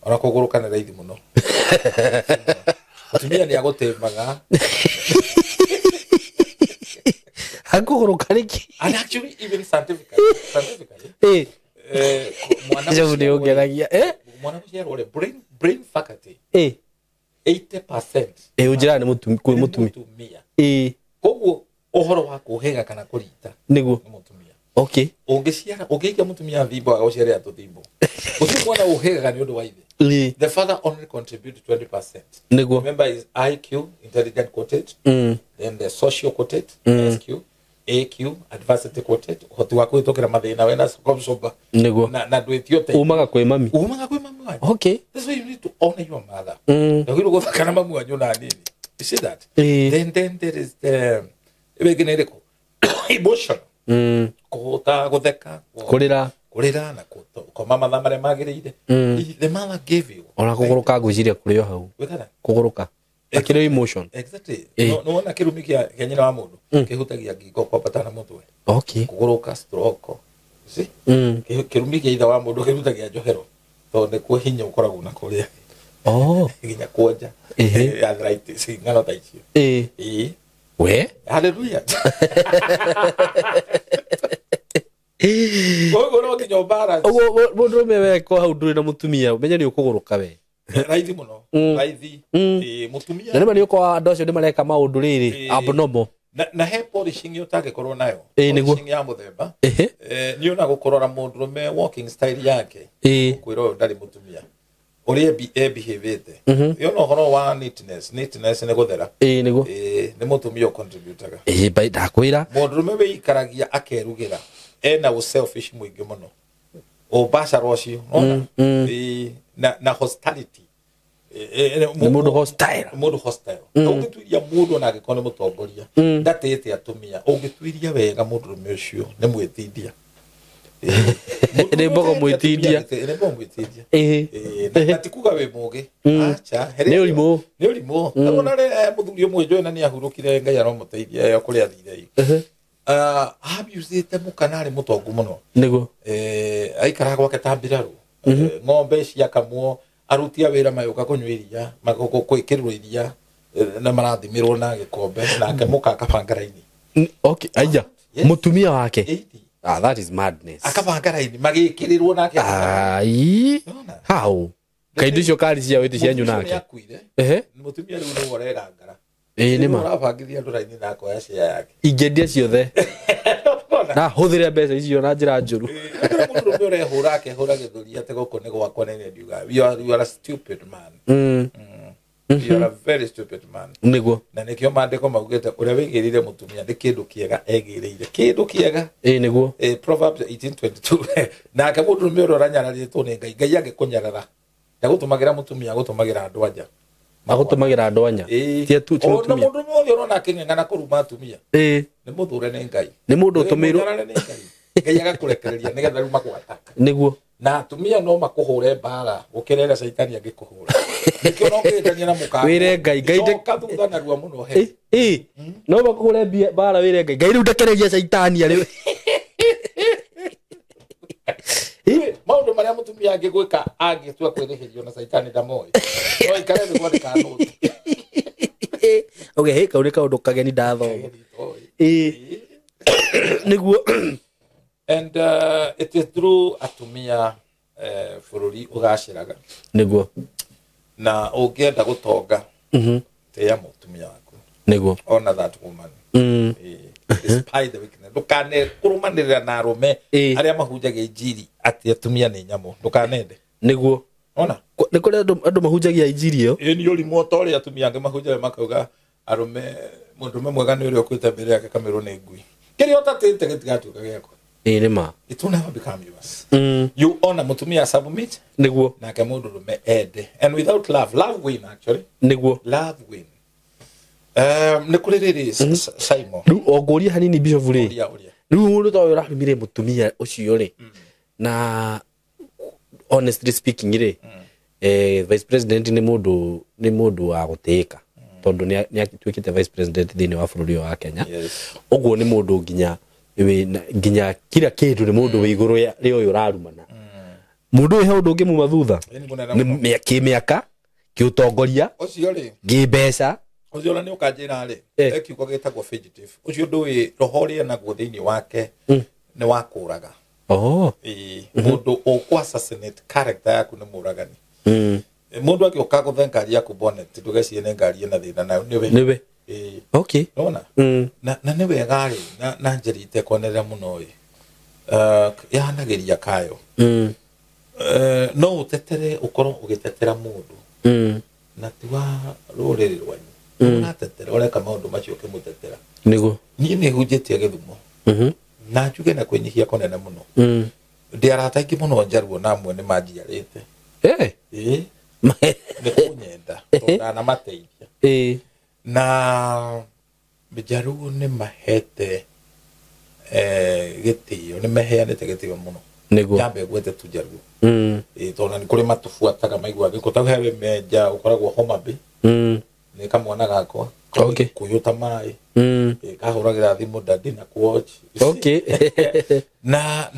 Ona kũgũrũka nĩ raithi mũno. Mũtumia nĩ agũtĩmaga. Akũgũrũka nĩkĩ? And actually even scientifically Ĩĩ. Mwana Njogu nĩ ũngenagia. Eh? mwana gũciarwo rĩ, brain faculty Ĩĩ. 80% Ĩĩ ũnjĩraga nĩ mũtumia kwĩ nĩ mũtumia. mũtumia. Ĩĩ. Koguo ũhoro wa kũhĩga kana kũrita Nĩguo. nĩ mũtumia. Okay. Ũngĩciara ũngĩikia mũtumia thimbo agũciarĩra tũthimbo. Gũtirĩ mwana ũhĩgaga nĩ ũndũ wa ithe. Ĩĩ. The father only contributes 20%. Nĩguo. Remember is IQ, intelligent quotient, then the social quotient, SQ, AQ, adversity quotient, ũhoti wa kũhĩtũkĩra mathĩna wena comsoba. Nĩguo. Na ndwĩtio ũteithio. Umaga kwĩ mami. Umaga kwĩ mami wanyu. Okay. That's why you need to honor your mother. Ndagĩrĩirwo gũthaka na mami wanyu na nini. You see that? Ĩĩ. Then there is the ĩngĩ nĩ ĩrĩkũ? Emotion. Kũhũta, gũtheka, Kũrĩra. kũrĩra na kũma mathaa marĩa magĩrĩire. The mother gave you. Ona kũgũrũka ngwĩciria kũrĩ o hau. Wĩkana? Kũgũrũka. Akĩrĩ emotion. Exactly. Ĩĩ. No wona kĩrumi kĩa nyina wa mũndũ kĩhutagia ngingo kwambata na mũtwe. Okay. Kũgũrũka stroke. You see? Kĩrumi kĩa ithe wa mũndũ kĩhutagia njohero tondũ nĩkuo hinya ũkoragwo na kũrĩa Oh. nginya kuonja. Ĩhĩ. Arthritis ng'ano ta icio. Ĩĩ. Ĩĩ. We? Hallelujah. Koguo no nginya ũbalance. Ũguo mũndũrũme weko hau ndũrĩ na mũtumia ũmenye nĩ ũkũgũrũka we. Raithi mũno. Raithi. Ĩĩ, mũtumia. Na nĩma nĩ ũkoraga andũ acio nĩ mareka maũndũ rĩrĩ Ĩĩ. abnormal. Na he polishing ũtangĩkorwo nayo. Ĩĩ, nĩguo. Polishing ya mũthemba. Ĩhĩ. Nĩ ona gũkũrora mũndũrũme walking style yake. Ĩĩ. Kwĩra ũyũ ndarĩ mũtumia. Ũrĩa ebehavĩte. Yona ũhoro wa neatness. Neatness nĩ gũthera. Ĩĩ nĩguo. Ĩĩ, nĩ mũtumia ũcontributaga. Ĩĩ bai ndakwĩra. Mũndũrũme wĩikaragia akerugĩra ena ũselfish mũingĩ mũno. Ũbacaro ũcio. Nona? Ĩĩ, na hostility. Nĩ mũndũ hostile. Mũndũ hostile. Ũngĩtuiria mũndũ ona angĩkorwo nĩ mũtongoria ndatĩĩte atumia, ũngĩtuiria wega mũndũrũme ũcio nĩ mwĩtindia. Nĩ mbogo mwĩtindia. Nĩ mbogo mwĩtindia. Ĩhĩ. Ĩĩ, na ti kuga wĩ mũgĩ. Acha, Nĩ ũrimũ. Nĩ ũrimũ. Ona rĩ mũthuri ũmwe njũĩ na nĩ ahurũkire Ngai aromũteithia ĩyo kũrĩa athire. Abusĩte mũka na arĩ mũtongu mũno. Nĩguo. Aikaraga gwake ta mbirarũ. Ng'ombe ciakamwo aruti a wĩra magĩũka kũnyua iria gwĩkĩrĩrwo iria na marathimĩrwo na gĩkombe nake mũka akabanga raini. Okay, aija. Yes. Mũtumia wake. Ĩĩ. Ah, that is madness. Akabanga raini magĩkĩrĩrwo nake. Ai. Nona? How? Kaindu icio kari cia wĩti cianyu Mũtumia ũcio nake. nĩakuire. Ehe. Mũtumia rĩu nĩwe ũregangara. Ĩĩ nĩ ma. Ũrabangithia andũ raini na akoya share yake. Ingĩendia ciothe. Nona? Na hũthĩre mbeca icio na njĩra njũru. Ĩĩ, mũndũrũme ũrehũra akehũra gĩthũri atĩ gũkũ nĩ gwakwa nĩ ndiuga you are a stupid man. You are a very stupid man. Nĩguo. Na nĩkĩo maandĩko maugĩte ũrĩa wĩgĩrĩire mũtumia nĩ kĩndũ kĩega egĩrĩire. Kĩndũ kĩega. Ĩĩ nĩguo. Proverbs 18:22. Nake mũndũrũme ũrĩa ũranyararĩtwo nĩ Ngai, Ngai angĩkũnyarara ndagũtũmagĩra mũtumia agũtũmagĩra andũ anja. Agũtũmagĩra andũ anya. Ĩĩ. Ti atu ti Ona mũtumia. mũndũrũme wothe ũrona akĩng'eng'ana kũruma atumia Ĩĩ. nĩ mũthure nĩ Ngai. Nĩ mũndũ ũtũmĩirwo. Mũnyarare nĩ Ngai. Ngai agakũrekereria nĩgetha rĩu magwataka. Nĩguo. Na atumia no makũhũre mbara gũkĩra ĩrĩa caitani angĩkũhũra. Nĩkĩo no ũngĩhĩtania na mũkaguo. Wĩre Ngai, Ngai Coka thutha narua mũno he. Ĩĩ. No makũhũre mbara wĩre Ngai. Ngai rĩu ndekereria caitani arĩ. Maũndũ marĩa mũtumia angĩgwĩka angĩtua kwĩrĩhĩrio na caitani ndamoĩ. No ikare thĩ kwandĩka nũti. Okay, hey, kau nĩ kaũndũ kageni ndathoma. Ĩĩ. Nĩguo. And it is through atumia bũrũri ũgacĩraga. Nĩguo. Na ũngĩenda gũtonga tĩĩa mũtumia waku. Nĩguo. Honor that woman. Despite the weakness. Ndũkane kũrũmanĩrĩra na arũme Ĩĩ. arĩa mahunjagia injiri atĩ atumia nĩ nyamũ. Ndũkanende. Nĩguo. Ona? Nĩ kũrĩ andũ mahunjagia injiri ĩyo. Ĩĩ nĩ ũrimũ ta ũrĩa atumia angĩ mahunjagia makauga arũme mũndũrũme mwega nĩ ũrĩa ũkuĩte mbere yake kamerwo nĩ ngui. Kĩrĩa ũtatĩte gĩtigatuĩka gĩaku. Ĩĩ nĩ ma. It will never become yours. You ona mũtumia submit Nĩguo. nake mũndũ rũme ende. And without love, love win actually. Nĩguo. Love win. Nĩ kũrĩ rĩrĩ Simon. Rĩu o ngũrie hanini bishop rĩ. Ũria ũria. Rĩu mũndũ ta ũyũ ũrarumire mũtumia ũcio rĩ. Na honestly speaking rĩ, vice president nĩ mũndũ wa gũtĩĩka tondũ nĩ atuĩkĩte vice president thĩinĩ wa bũrũri ũyũ wa Kenya. Yes. Ũguo nĩ mũndũ nginya nginya kila kĩndũ nĩ mũndũ wĩ igũrũ rĩa ũyũ ũrarumana. Mũndũ ũyũ he ũndũ ũngĩmuma thutha. Nĩ mũnene Nĩ mũno. kĩmĩaka, kĩũtongoria, Ũcio rĩ, kĩmbeca. ũcio ona nĩ ũkanjĩra rĩ, Eh. he kiugo gĩtagwo fugitive. Ũcio ndũĩ roho ũrĩa naguo thĩinĩ wake nĩ wa kũraga. Oh. Ĩĩ, mũndũ ũkũ assassinate character yaku nĩ mũragani. Mũndũ agĩũka gũthe ngari yaku bonnet ndũgecirie nĩ ngari ĩna thĩna nayo nĩwe. Nĩwe. Ĩĩ. Okay. Nĩwona? Na nĩ wega rĩ, na njeri itekwonerera mũno ĩ. Yahanagĩria kayo. No ũtetere ũkorwo ũgĩtetera mũndũ na ti wa rũrĩrĩ rwanyu. Ũratetera ũreka maũndũ macio ũkĩmũtetera. Nĩguo. Niĩ nĩ hunjĩtie Gĩthumo. Na njuge na kwĩnyihia kũnene mũno. Ndĩ arata aingĩ mũno njaruo na amwe nĩ manjiarĩte. Eh. Ĩĩ. Nĩ kũnyenda tondũ ndanamateithia. Ĩĩ. Na njaruo nĩ mahete gĩtĩo, nĩ maheanĩte gĩtĩo mũno. Nĩguo. Nyambe ngwete tu njaruo. Ĩĩ, tondũ nĩ kũrĩ matũbuataga maiguaga gĩko. Ta he menja ũkoragwo Homa Bay. Nĩ kamwana gakwa. Okay. Kũyũ ta maĩ. Ĩĩ, kahũragĩra thimũ daddy na kũ-watch. Okay. Na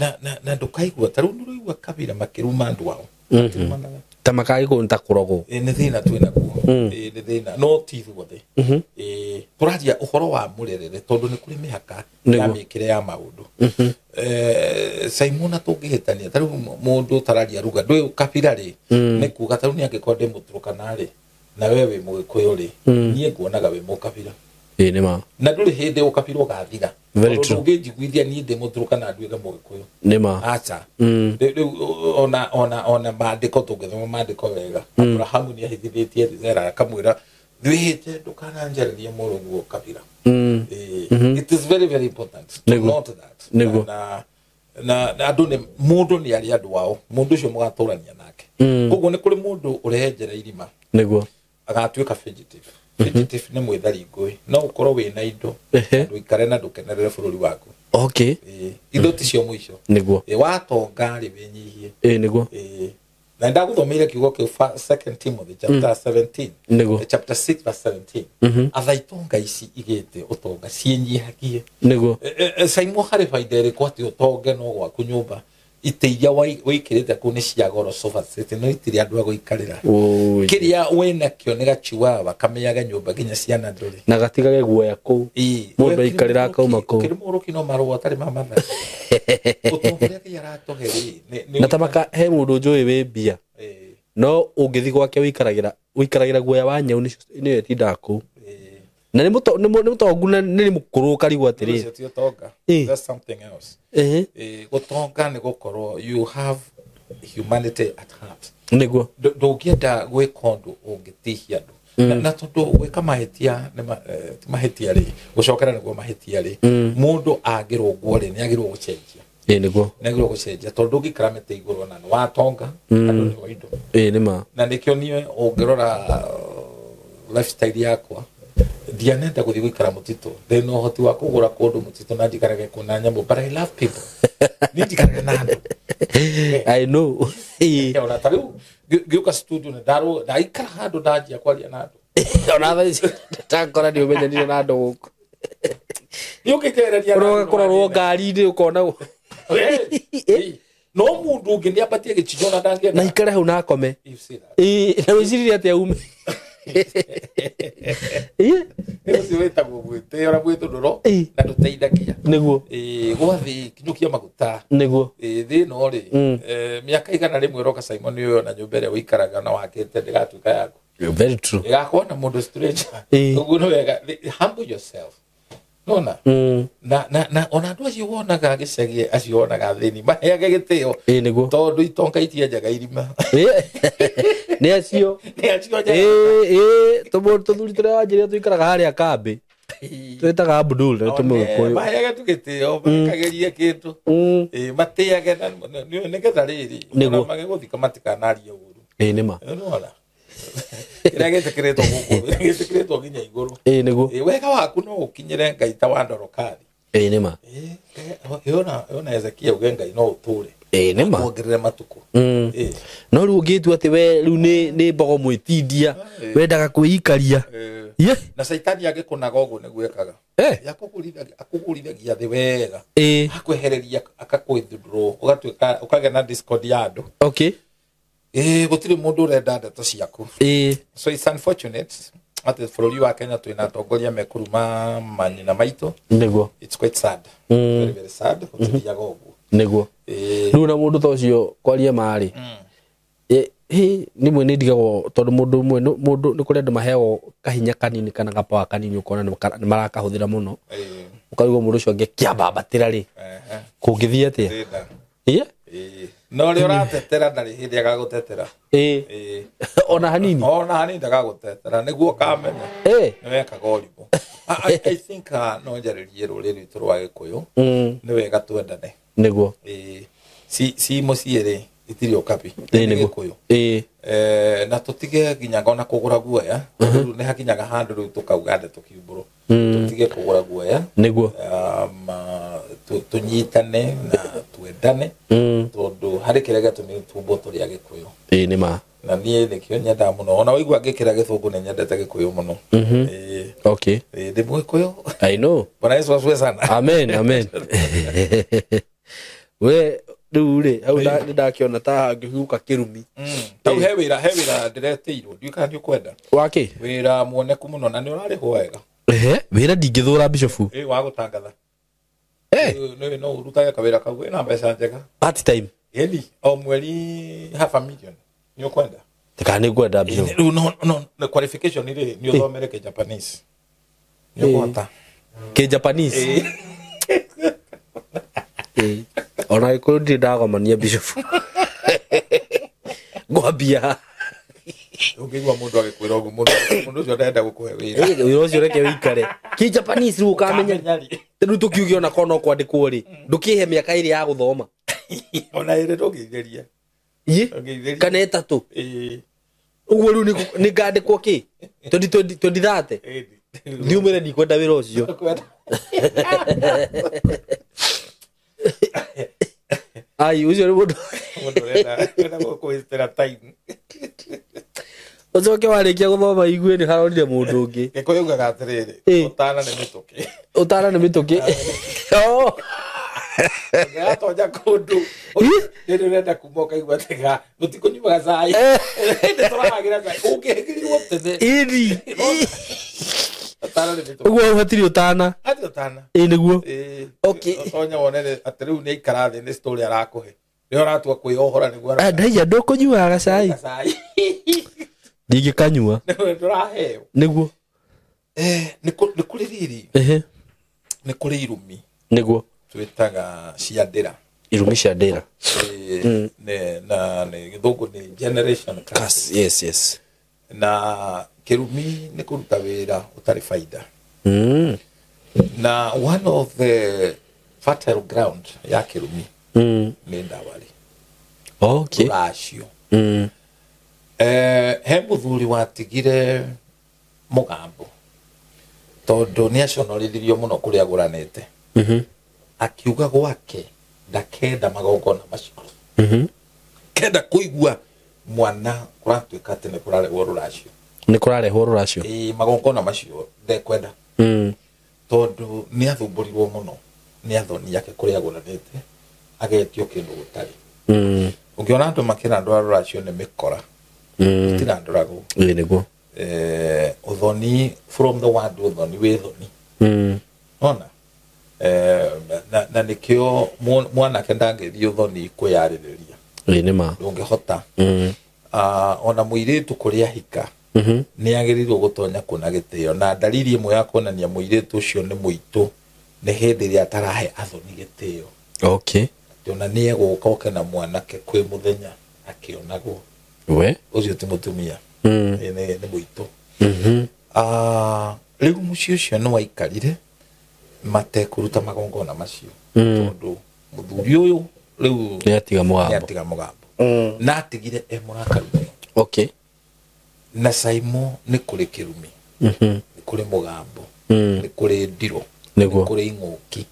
ndũkaigua ta rĩu nĩũraigua kabira makĩruma andũ ao. Makĩrumanaga. Ta makagĩkũ ta kũrogwo. Ĩĩ, nĩ thĩna twĩ naguo. Ĩĩ, nĩ thĩna no ti ithuothe. Ĩĩ, tũraria ũhoro wa mũrerere tondũ nĩ kũrĩ mĩhaka ya Nĩguo. mĩkĩre ya maũndũ. Simon tũngĩhĩtania ta rĩu mũndũ ũtararia ruga ndũĩ kabira rĩ nĩ kuga ta rĩu nĩ angĩkorwo ndĩ Mũturũkana rĩ na we wĩ Mũgĩkũyũ rĩ niĩ nguonaga wĩ mũkabira. Ĩĩ nĩ ma. Na ndũrĩ hĩndĩ ũkabira ũgathira. Very Tondũ true. ndũngĩnjiguithia niĩ ndĩ Mũturũkana nduĩke Mũgĩkũyũ. Nĩ ma. Acha. Rĩu ona maandĩko tũngĩthoma maandĩko wega. Abrahamu nĩ ahithithĩtie Zera akamwĩra ndwĩhĩte ndũkananjarĩrie mũrũguo kabira. It is very very important to Nĩguo. note that. Nĩguo. Na andũ nĩ mũndũ nĩ arĩ andũ ao mũndũ ũcio mũgatũrania nake. Koguo nĩ kũrĩ mũndũ ũrehenjera irima Nĩguo. agatuĩka fugitive. Fugitive nĩ mwĩthari ngũĩ no ũkorwo wĩna indo ndũikare na ndũkenerere bũrũri waku. Okay. Ĩĩ, indo ti cio mũico. Nĩguo. Ĩĩ, watonga rĩ wĩnyihie. Ĩĩ nĩguo. Ĩĩ. Na ndagũthomeire kiugo kĩu Second Timothy chapter 17. Nĩguo. Chapter 6 verse 17. Atha itonga ici igĩte ũtonga ciĩnyihagie. Nĩguo. Simon harĩ baida ĩrĩkũ atĩ ũtonge no gwaku nyũmba itĩ iria wĩikĩrĩte kũu nĩ cia goro sofa set no itirĩ andũ a gũikarĩra. Oi. Kĩrĩa wĩnakĩo nĩ gachiwawa kamĩage nyũmba nginya ciana ndũrĩ. Na gatigage guoya kũu. Ĩĩ. Mũndũ aikarĩra akauma kũu. Ũkĩrĩ mũgũrũki no marũa atarĩ ma mathaa. Ũtonga ũrĩa Ngai aratũhe rĩ, Na ta maka he mũndũ njũĩ wĩ mbia. Ĩĩ, No ũngĩthiĩ gwake wĩikaragĩra guoya wa nyau nĩyo ĩtindaga kũu. ĩĩ. Na nĩ mũtongu na nĩ mũkũrũ ũkarigwo atĩrĩrĩ. Ũcio ti ũtonga. Ĩĩ. That's something else. Ĩhĩ. Ĩĩ, gũtonga nĩ gũkorwo you have humanity at heart. Nĩguo. Ndũngĩenda gwĩka ũndũ ũngĩtihia andũ. Na tondũ gwĩka mahĩtia nĩ ti mahĩtia rĩ, gũcokera nĩguo mahĩtia rĩ, mũndũ angĩrũngwo rĩ, nĩ agĩrĩirwo gũcenjia. Ĩĩ nĩguo. Nĩ agĩrĩirwo gũcenjia tondũ ndũngĩikara mĩtĩ igũrũ ona nĩ watonga, andũ nĩ indo. Ĩĩ nĩ ma. Na nĩkĩo niĩ ũngĩrora lifestyle yakwa ndianenda gũthiĩ gũikara mũtitũ ndĩna ũhoti wa kũgũra kũndũ mũtitũ na njikarage kũu na nyamũ but I love people. Niĩ njikarage na andũ. I know. Ĩĩ. Ona ta rĩu ngĩũka studio nĩ ndaikara handũ ndanjia kwaria na andũ. Ona thaa ici ndakora nĩ ũmenyanire na andũ gũkũ. Nĩ ũngĩnjereria na andũ Ũroka kũrorwo ngari-inĩ ũkona No mũndũ ũngĩ nĩ ambatie gĩcicio na ndangĩenda. Na ikare hau na akome. You see that? Ĩĩ, na wĩciririe atĩa ume. Ĩĩ. Nĩ ũcio wĩtagwo mwĩtĩo na mwĩthũndũro Ĩĩ. na ndũteithagia. Nĩguo. Ĩĩ, gwathiĩ kinyũkia maguta. Nĩguo. Ĩĩ, thĩ ĩno rĩ, mĩaka 100 ĩroka Simon ũyũ na nyũmba ĩrĩa ũikaraga na wakĩte ndĩgatuĩka yaku. Very true. Ĩgakorwo na mũndũ stranger. Ĩĩ. Ũguo nĩ wega. Humble yourself. Nona? Na ona andũ acio wonaga gĩcagi acio wonaga thĩni maheage gĩtĩo. Ĩĩ nĩguo. Tondũ itonga itienjaga irima. Ĩĩ. Nĩ acio. Nĩ acio njaga. Ĩĩ, ĩĩ, tũthuri tũrĩa wanjĩrire tũikaraga harĩa kambĩ. Twĩtaga Abdul na tũmũgĩkũyũ. Maheage tu gĩtĩo, mekagerie kĩndũ. Matĩage na nĩgetha rĩrĩ Nĩguo. ona magĩgũthika matikanarie ũru. Ĩĩ nĩma. Nĩwona kĩrĩa gĩtĩkĩrĩtwo gũkũ gĩtĩkĩrĩtwo nginya igũrũ. Ĩĩ nĩguo. Wega waku no ũkinyĩre Ngai ta wa Ndorokari. Ĩĩ nĩma. Yona Ezekia uge Ngai no ũtũre Ĩĩ nĩma. wongerere matukũ. No rĩu ũngĩtua atĩ we rĩu nĩ mbogo mwĩtindia wendaga kwĩikaria. Ye. Na caitani agĩkũnaga ũguo nĩguo ekaga. Akũgũrithagia thĩ wega. Akwehereria akakwĩthundũrwo ũgatuĩka ũkagĩa na discord ya andũ. Okay. Gũtirĩ mũndũ ũrenda ndeto ciaku. So it's unfortunate atĩ bũrũri wa Kenya twĩna atongoria mekũruma manyina maitũ. Nĩguo. It's quite sad. Very very sad. Gũtithiaga ũguo. Nĩguo. Rĩu na mũndũ ta ũcio kwaria marĩ. Rĩmwe nĩ ndigagwo tondũ mũndũ ũmwe mũndũ nĩ kũrĩ andũ maheagwo kahinya kanini kana gapawa kanini ũkona nĩ marakahũthĩra mũno. Ũkarigwo mũndũ ũcio angĩkĩambambatĩra rĩ. Kũngĩthiĩ atĩa? No rĩ ũratetera ndarĩ hĩndĩ agagũtetera. Ona hanini. Ona hanini ndagagũtetera nĩguo ũkamenya. Nĩ wekaga ũrimũ. I think no njarĩrie rũrĩrĩ rwitũ rwa Gĩkũyũ. Nĩ wega twendane. Nĩguo. Si mũciĩ rĩ itirĩ ũkabi. Nĩ Gĩkũyũ. Na tũtige nginya ona kũgũra guoya. Rĩu nĩ hakinyaga handũ rĩu tũkauga ndeto kiumbũrũ. Tũtige kũgũra guoya. Nĩguo. Tũnyitane na twendane. Tondũ harĩ kĩrĩa gĩatũmire tumbwo tũrĩ Agĩkũyũ. Ĩĩ nĩ ma. Na niĩ nĩkĩo nyendaga mũno. Ona waigua ngĩkĩra gĩthũngũ nĩ nyendete Gĩkũyũ mũno. Okay. Ndĩ Mũgĩkũyũ. I know. Bwana Yesu asifiwe sana. Amen, amen. We rĩu rĩ hau nĩ ndakĩona ta hangĩhuka kĩrumi. Tau he wĩra ndĩretĩirwo ndiũĩ kana nĩ ũkwenda. Wakĩ? Wĩra muoneku mũno na nĩ ũrarĩhwo wega. Wĩra ndingĩthũra Bishop. Wa gũtangatha. Nĩ no ũrutage kawĩra kau wĩna mbeca njega. Part time. Ĩni o mweri half a million. Nĩ ũkwenda? Kana nĩ ngwenda Bishop. Rĩu no qualification rĩ nĩ ũthomere kĩ Japanese. Nĩ ũkũhota. Kĩ Japanese. Ona gĩkũyũ ndirĩ ndagomania Bishop. Ngwambia. Ũngĩigua mũndũ agĩkwĩra ũguo mũndũ ũcio ndarenda gũkũhe wĩra. Wĩra ũcio reke wĩikare. Kĩ Japanese rĩu ũkamenya. Rĩu tũkiuge ona korwo no kwandĩkwo rĩ ndũkĩhe mĩaka ĩrĩ ya gũthoma. Ona ĩrĩ ndũngĩithĩria. Kana ĩtatũ. Ũguo rĩu nĩ ngandĩkwo kĩ 2030 ndiumĩre ndikwenda wĩra ũcio. Ai ũcio nĩ mũndũ ũrenda gũkũhĩtĩra time. Ũcoke warĩkia gũthoma igue nĩ haronire mũndũ ũngĩ. Gĩkũyũ ugaga atĩrĩrĩ, ũtana nĩ mĩtũkĩ. Ũtana nĩ mĩtũkĩ. Ũngĩgatonya kũndũ rĩrĩ ũrenda kuma ũkaigua atĩ mũtikũnyuaga cai. Nĩ tũrahagĩra cai. Ũngĩhĩkĩrirwo tene. Ĩni. Ũtana nĩ mĩtũkĩ. Ũguo hau hatirĩ ũtana. Hatirĩ ũtana. Ĩĩ nĩguo. Okay. Ũtonya wone atĩ rĩu nĩ aikara thĩ nĩ story arakũhe. Nĩ ũratua kwĩyohora nĩguo. Ndaiya ndũkũnyuaga cai. Ndingĩkanyua. Ndũraheo. Nĩguo. Nĩ kũrĩ rĩrĩ. Nĩ kũrĩ irumi. Nĩguo. Twĩtaga cia ndĩra. Irumi cia ndĩra. Na nĩ gĩthũngũ nĩ generation curse. Yes, yes. Na kĩrumi nĩ kũruta wĩra ũtarĩ baida. Na one of the fertile ground ya kĩrumi nĩ ndawari. Okay. Rũracio. He mũthuri watigire mũgambo tondũ nĩ aconorithirio mũno kũrĩa agũranĩte. Akiuga gwake ndakenda magongona macio. Kenda kũigua mwana kũratuĩka atĩ nĩ kũrarehwo rũracio. Nĩ kũrarehwo rũracio. Magongona macio ndekwenda. Tondũ nĩ athumbũrirwo mũno nĩ athoni ake kũrĩa agũranĩte agetio kĩndũ gũtarĩ. Ũngĩona andũ makĩra andũ a rũracio nĩ mĩkora. Gũtirandũragwo. Ĩĩ nĩguo. Ũthoni from the word ũthoni wĩ thoni. Ona na nĩkĩo mwanake ndangĩthiĩ ũthoni kwĩyarĩrĩria. Ĩĩ nĩ ma. Ndũngĩhota. Ona mũirĩtu kũrĩa hika nĩ agĩrĩirwo gũtonya kuona gĩtĩo na ndariri ĩmwe ya kuonania mũirĩtu ũcio nĩ mũitũ nĩ hĩndĩ ĩrĩa atarahe athoni gĩtĩo. Okay. Ona nĩ egũka oke na mwanake kwĩ mũthenya akĩonagwo. We ũcio ti mũtumia. Nĩ mũitũ. Rĩu mũciĩ ũcio nĩ waikarire matekũruta magongona macio, tondũ mũthuri ũyũ rĩu Nĩ atiga mũgambo. Nĩ atiga mũgambo. Na atigire e mũrakaru mũno. Okay. Na Saimo nĩ kũrĩ kĩrumi, nĩ kũrĩ mũgambo, nĩ kũrĩ ndirũ, Nĩguo. nĩ kũrĩ ing'ũki,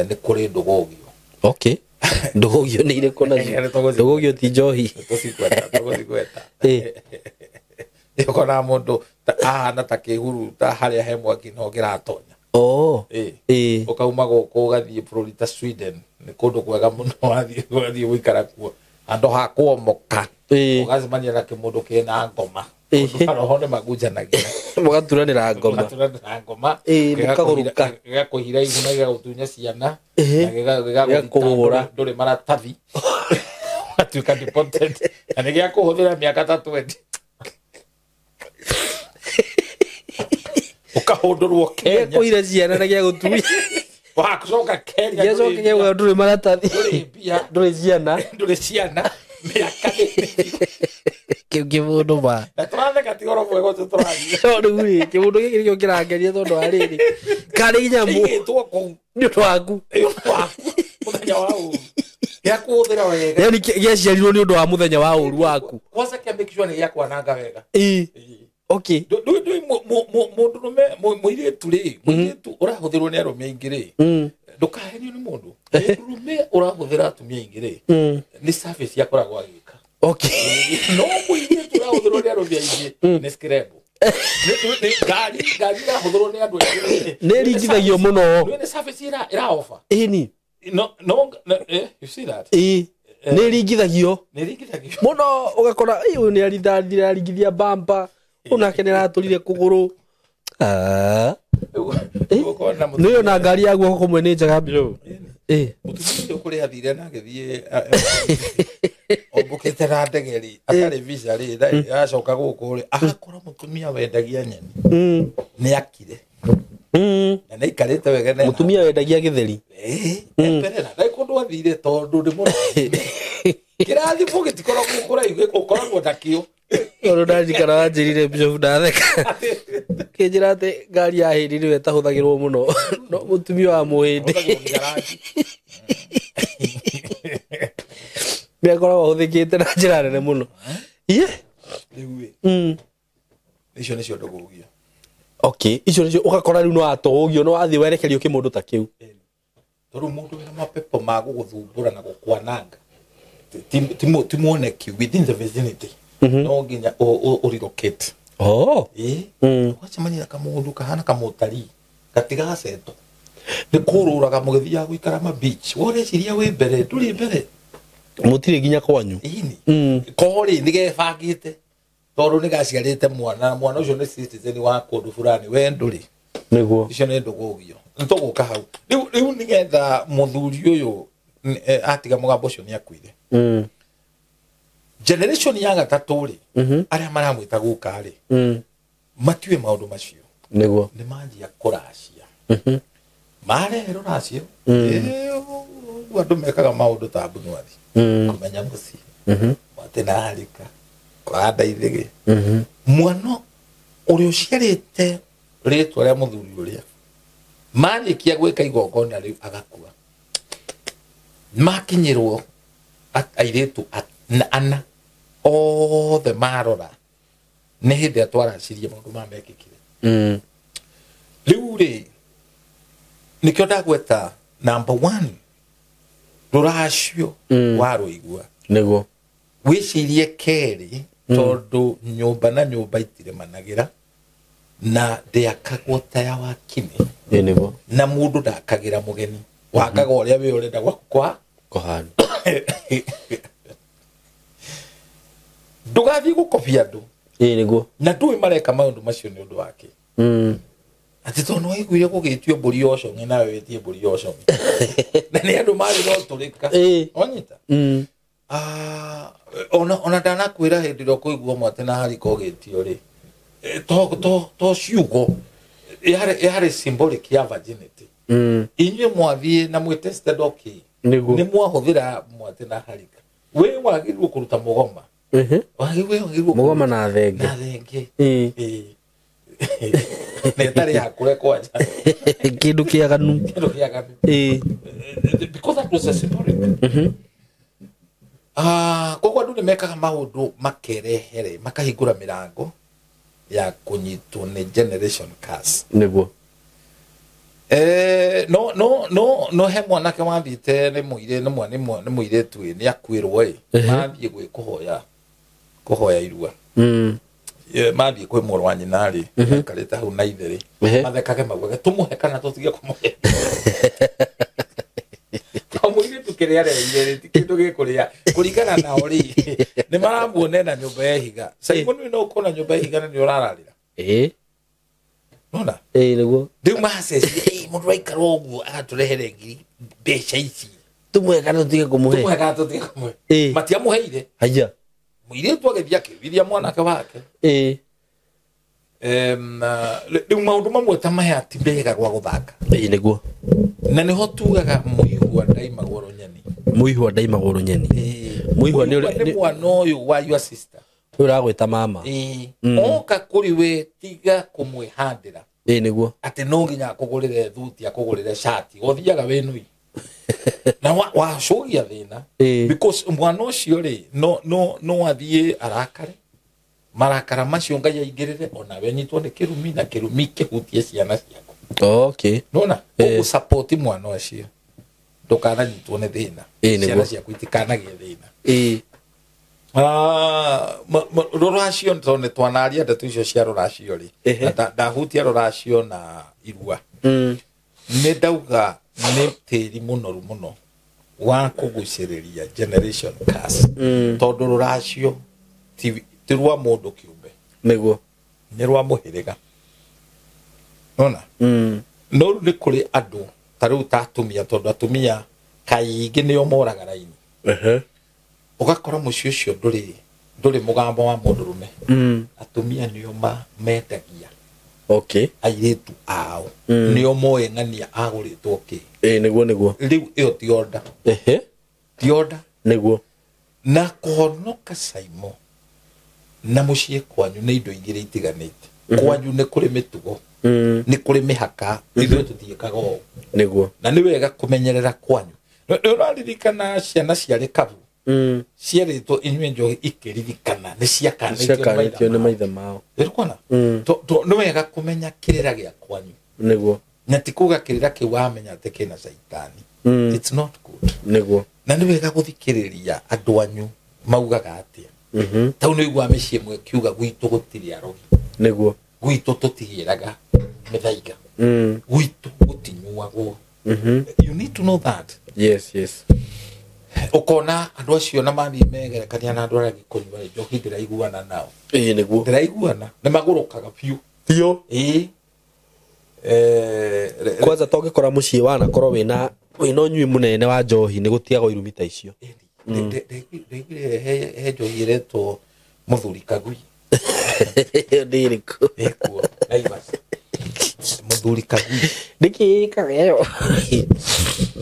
nĩ kũrĩ ndũgũgio. Okay. Ndũgũgio nĩ irĩkũ nacio? Nĩ tũgũcigweta. Ndũgũgio ti njohi. Tũcigweta, tũgũcigweta. Ĩ. Ũkona mũndũ ahana ta kĩhuruta harĩa he mwaki no kĩratonya. Oh. Ĩ. Ĩ. Ũkauma gũkũ ũgathiĩ bũrũri ta Sweden, nĩ kũndũ kwega mũno, wathiĩ gũikara kuo handũ ha kũomoka, Ĩ. ũgacemania na kĩmũndũ kĩna ngoma. Ĩ. Tondũ maroho nĩ magunjanagia. Mũgaturanĩra ngoma. Mũgaturanĩra ngoma. Ĩ, mũkagũrũka. Gĩgakũhira ihu na gĩgagũtunya ciana, Ĩ. na gĩgagũthita. Gĩgakũhũra. Ndũrĩ maratathi, ũgatuĩka deported, na nĩ gĩakũhũthĩra mĩaka ta 20, ũkahũndũrwo Kenya. Gĩakũhira ciana na gĩagũtunya. Wacoka Kenya, Gĩacoka gĩauga ndũrĩ maratathi. Ndũrĩ mbia. Ndũrĩ ciana. Ndũrĩ ciana, mĩaka nĩ Kĩu kĩmũndũ ma. Na tũratheka, ti ũhoro mwega ũcio tũraria. No rĩu rĩ, kĩmũndũ gĩkĩ nĩkĩo kĩrangeria tondũ wa rĩrĩ. Karĩ nyamũ. Kĩigĩtwo kũu Nĩ ũndũ waku. Nĩ ũndũ waku, mũthenya wa ũru gĩakũhũthĩra wega. Yaani gĩaciarirwo nĩ ũndũ wa mũthenya wa ũru waku. Kwanza kĩa make sure nĩ gĩakwananga wega. Ĩ. Okay. Ndũĩ mũndũrũme, mũirĩtu rĩ, mũirĩtu ũrahũthĩrwo nĩ arũme aingĩ rĩ, ndũkahenio nĩ mũndũ. Mũndũrũme ũrahũthĩra atumia aingĩ rĩ, nĩ service akoragwo agĩka. Okay. No mũirĩtu ũrahũthĩrwo nĩ arũme aingĩ nĩ scrabble. Nĩ ngari ĩrahũthĩrwo nĩ andũ aingĩ rĩ, Nĩ ĩringithagio mũno. Nĩ service ĩra offer. Ĩni. No, no, no, you see that? Ĩ. Nĩ ĩringithagio. Nĩ ĩringithagio. Mũno ũgakora ĩ, ũyũ nĩ arithathire aringithia bamba. Ũyũ nake nĩ aratũrire kũgũrũ. Ah. Rĩu ũkona Nĩ ũyũ na ngari ya guoko kũmwe nĩ njega biũ. Ĩ. Mũtumia ũcio kũrĩa athire na agĩthiĩ ombũkĩte na ndege rĩ, atarĩ visa rĩ, acoka gũkũ rĩ, agakora mũtumia wendagia nyeni nĩ akire na nĩ aikarĩte wega na Mũtumia wendagia gĩtheri. Ĩ, mbere na ndarĩ kũndũ athire tondũ nĩ mũrathime. Kĩrathimo gĩtikoragwo kũraihu, ũkoragwo nakĩo. Tondũ ndarikana wanjĩrire Bishop ndatheka. Kĩnjĩra atĩ ngari ya hĩndĩ nĩyo ĩtahũthagĩrwo mũno. No mũtumia wa mũhĩndĩ Ũhũthagĩrwo nginya nĩ akoragwo ahũthĩkĩte na njĩra nene mũno. Iye. Rĩu ĩ, icio nĩcio ndũgũgio. Okay, icio nĩcio ũgakora rĩu no atũgũgio no wathiĩ werekerio kĩmũndũ ta kĩu. Tondũ mũndũ wĩna mapepo ma gũgũthumbũra na gũkwananga ti muoneki within the vicinity, no nginya ũ relocate. Oh. Ĩ, ũgacemania na kamũndũ kahana kamũtarii gatigacetwo nĩ kũrũraga mũgĩthiaga gũikara ma beach, woreciria wĩ mbere, ndũrĩ mbere. Mũtirĩ nginya kwanyu. Ĩni korĩ nĩ gebangĩte tondũ nĩ gaciarĩte mwana, na mwana ũcio nĩ citizen wa kũndũ fulani, we ndũrĩ. Nĩguo. Icio nĩ ndũgũgio, nĩ tũgũka hau rĩu nĩgetha mũthuri ũyũ atiga mũgambo ũcio nĩ akuire. Generation ya gatatũ rĩ, arĩa maramwĩta guka rĩ, matiũĩ maũndũ macio. Nĩguo. Nĩ manjia kũracia, marehe rũracio. Ũguo andũ mekaga maũndũ ta mbunuathi, kũmenya mũciĩ, mwatĩ na harika kũhanda ithĩgĩ. Mwana ũrĩa ũciarĩte rĩtwa rĩa mũthuri ũrĩa marĩkia gwĩka igongona rĩu agakua, makinyĩrwo airĩtu ana othe marora nĩ hĩndĩ ĩrĩa twaracirie maũndũ maya mekĩkire. Rĩu rĩ, nĩkĩo ndagweta number one, rũracio warũigua, Nĩguo. wĩcirie kerĩ, tondũ nyũmba na nyũmba itiremanagĩra na ndĩakagwo ta ya wakini. Ĩ nĩguo. Na mũndũ ndakagĩra mũgeni, wakaga ũrĩa wĩ ũrenda gwaku kwa Kũhana. Ndũgathiĩ gũkobia andũ. Ĩ nĩguo. Na ndũĩ mareka maũndũ macio nĩ ũndũ wake, atĩ tondũ nĩwaiguire gũgĩtio mbũri ya ũcong'e, nawe wĩtie mbũri ya ũcong'e, na nĩ andũ marĩ no tũrĩka. Wanyita? Ah, ona ndanakwĩra hĩndĩ ĩrĩa ũkũigua mwatĩ na harika ũgĩtio rĩ, to ciugo yarĩ symbolic ya virginity. Inyuĩ mwathiĩ na mwĩ tested, okay? Nĩguo. Nĩ mwahũthĩra mwatĩ na harika, wĩ wagĩrĩirwo kũruta mũgoma. Wagĩrĩirwo Mũgoma na thenge. Na thenge. Ĩ. Ĩ. Na ĩtarĩ hakũre kwanja. Kĩndũ kĩaganu. Kĩndũ kĩaganu. Ĩĩ. Because that was a symbolic. Koguo andũ nĩ mekaga maũndũ makerehere, makahingũra mĩrango ya kũnyitwo nĩ generation curse. Nĩguo. No no no no he mwanake wathiĩte nĩ mũirĩ nĩ mwa nĩ mwa nĩ mũirĩtu ĩ nĩ akuĩrwo ĩ. Mathiĩ gwĩ kũhoya kũhoya irua. Mathiĩ kwĩ mũrũ wa nyina rĩ, aikarĩte hau na ithe rĩ, mathekage maugage tũmũhe kana tũtige kũmũhe. To mũirĩtu kĩrĩa areire rĩ, ti kĩndũ gĩkũrĩa kũringana nao rĩ, nĩ maramuona na nyũmba ya ihiga. Simon no ũkona nyũmba ya ihiga na nĩ ũrararĩra. Nona? Ĩĩ nĩguo. Rĩu maceci, mũndũ aikara ũguo agatũrehere ngiri mbeca ici. Tũmũhe kana tũtige kũmũhe. Tũmũhe kana tũtige kũmũhe. Ĩĩ. Matiamũheire. Haya. Mũirĩtu agĩthiĩ akĩrithia mwanake wake. Ĩĩ. Rĩu maũndũ mamwe ta maya ti mega gwa gũthaka. Ĩĩ nĩguo. Na nĩho tugaga mũihwa ndaimagwo rũnyeni. Mũihwa ndaimagwo rũnyeni. Mũihwa nĩ mwana ũyũ wa your sister. Ũyũ ũragwĩta mama. Ĩĩ. Oka kũrĩ we tiga kũmwĩhandĩra. Ĩĩ nĩguo. Atĩ no nginya akũgũrĩre thuti, akũgũrĩre cati, ũthiaga wĩ nui. Na wacũgia thĩna. Because mwana ũcio rĩ, no athiĩ arakare. Marakara macio Ngai aingĩrĩre onawe nyitwo nĩ kĩrumi na kĩrumi kĩhutie ciana ciaku. Okay. Nona ũgũsupport mwana ũcio ndũkananyitwo nĩ thĩna. Ciana ciaku itikanagĩe thĩna. Ĩĩ. Rũracio tondũ nĩ twanaria ndeto icio cia rũracio rĩ, ndahutia rũracio na irua. Nĩ ndauga nĩ tĩri mũnoru mũno wa kũgucĩrĩria generation curse. Tondũ rũracio ti rwa mũndũ kĩũmbe. Nĩguo. Nĩ rwa mũhĩrĩga. Nona? No rĩu nĩ kũrĩ andũ ta rĩu ta atumia, tondũ atumia kaingĩ nĩo moraga raini. Ũgakora mũciĩ ũcio ndũrĩ mũgambo wa mũndũrũme. Atumia nĩo mendagia. Okay. Airĩtu ao nĩo moĩ ng'ania agũrĩtwo kĩ. Ĩĩ nĩguo nĩguo. Rĩu ĩyo ti order. Ti order. Nĩguo. Na kũhonoka Saimo na mũciĩ kwanyu nĩ indo igĩrĩ itiganĩte. Kwanyu nĩ kũrĩ mĩtugo, nĩ kũrĩ mĩhaka, ithuĩ tũtiĩkaga ũũ. Nĩguo. Na nĩ wega kũmenyerera kwanyu. Nĩ ũraririkana ciana ciarĩ kabu cierĩtwo inyue njohi ikĩririkana nĩ ciakanĩtio nĩ maithe mao. Nĩũkuona? Nĩ wega kũmenya kĩrĩra gĩa kwanyu. Nĩguo. Na ti kuga kĩrĩra kĩu wamenya atĩ kĩna caitani. It's not good. Nĩguo. Na nĩ wega gũthikĩrĩria andũ anyu maugaga atĩa. Tau nĩ ũiguaga mĩciĩ ĩmwe ĩkiuga gwitũ gũtirĩ arogi. Nĩguo. Gwitũ tũtigĩraga mĩthaiga. Gwitũ gũtinyuagwo. You need to know that. Yes, yes. Ũkona andũ acio na mathiĩ megerekania na andũ arĩa angĩ kũnyua njohi ndĩraiguana nao. Ĩĩ nĩguo. Ndĩraiguana. Nĩ magũrũkaga biũ. Biũ. Ĩĩ. Kwanza tongĩkora mũciĩ wanakorwo wĩna ũnyui mũnene wa njohi nĩ gũtiagwo irumi ta icio. Ndaiguire he njohi ĩretwo mũthuri kagui. Nĩ ĩrĩkũ? Ĩkuo Naivas. Mũthuri kagui. Nĩkĩ ĩkaga ĩyo?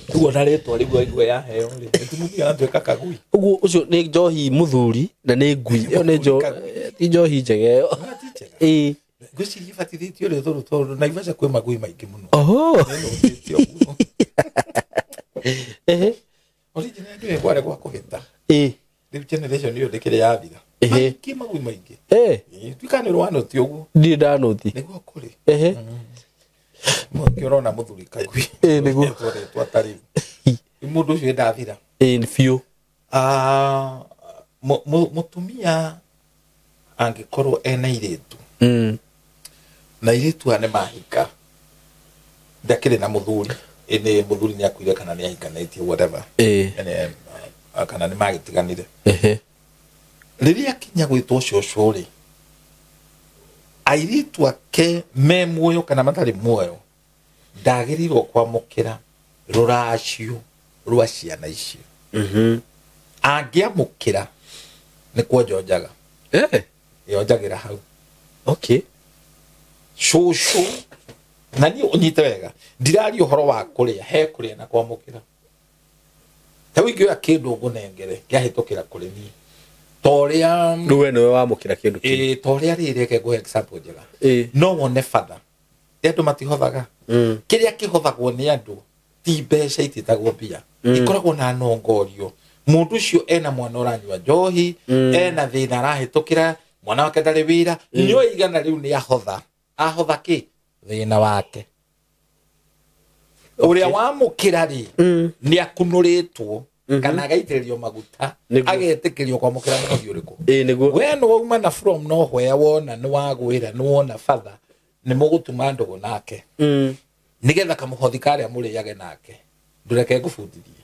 Rĩu ona rĩtwa rĩu waigua yaheo rĩ, nĩtũmũthiaga atuĩka kagui. Ũguo ũcio nĩ njohi mũthuri na nĩ ngui. Ĩyo nĩ ti njohi njega ĩyo. Ti njega. Ĩĩ. Ngwĩciria ĩbatithĩtio rĩtwa rĩu tondũ Naivasha kwĩ magui maingĩ mũno. Oho. Ĩnũthĩtio ũguo. Ehe. Original ndũĩ kwarĩ gwa kũhĩta. Ĩĩ. Rĩu generation ĩyo ndĩkĩrĩ yathira. Ehe. Maingĩ magui maingĩ. Ĩĩ. Ĩĩ, tuĩka nĩ rwanũti ũguo. Ndirĩ ndanũti. Nĩguo kũrĩ. Ehe. Mũngĩ ũrona mũthuri kagui. Ĩĩ nĩguo. Rĩtwa rĩtwa ta rĩu. Mũndũ ũcio ndathira. Ĩĩ biũ. Mũtumia angĩkorwo ena airĩtu. Na airĩtu aya nĩ mahika. Ndakĩrĩ na mũthuri. Ĩnĩ mũthuri nĩ akuire kana nĩ ahikanĩtie whatever. Ĩĩ. Kana nĩ magĩtiganire. Ehe. Rĩrĩa akinya gwĩtwo cũcũ rĩ, airĩtu ake me muoyo kana matarĩ muoyo, ndagĩrĩirwo kwamũkĩra rũracio rwa ciana icio. Angĩamũkĩra nĩ kwonja njaga. Yonjagĩra hau. Okay. Cũcũ na niĩ ũnyite wega, ndiraria ũhoro wa kũrĩa, he kũrĩa na kwamũkĩra. Ta wingĩoya kĩndũ ngũnengere kĩahĩtũkĩra kũrĩ niĩ. Toria Rĩu we nĩwe wamũkĩra kĩndũ kĩu. Ĩ toria rĩrĩ reke ngũhe example njega. Ĩ. No wone batha nĩ andũ matihothaga. Kĩrĩa kĩhothagwo nĩ andũ ti mbeca, itĩtagwo mbia, ikoragwo na nongorio. Mũndũ ũcio ena mwana ũranyua njohi, ena thĩna arahĩtũkĩra, mwana wake ndarĩ wĩra, nĩoĩ igana rĩu nĩ ahotha ahotha kĩ thĩna wake. Ũrĩa wamũkĩra rĩ, nĩ akunũrĩtwo kana agaitĩrĩrio maguta, Nĩguo. agetĩkĩrio kwamũkĩra mũhothi ũrĩkũ. Ĩ nĩguo. We nĩ wauma na from nowhere, wona nĩ wagwĩra, nĩ wona batha nĩ mũgũtuma ndũgũ nake nĩgetha kamũhothi karĩa mũrĩage nake. Ndũreke ngũbundithie,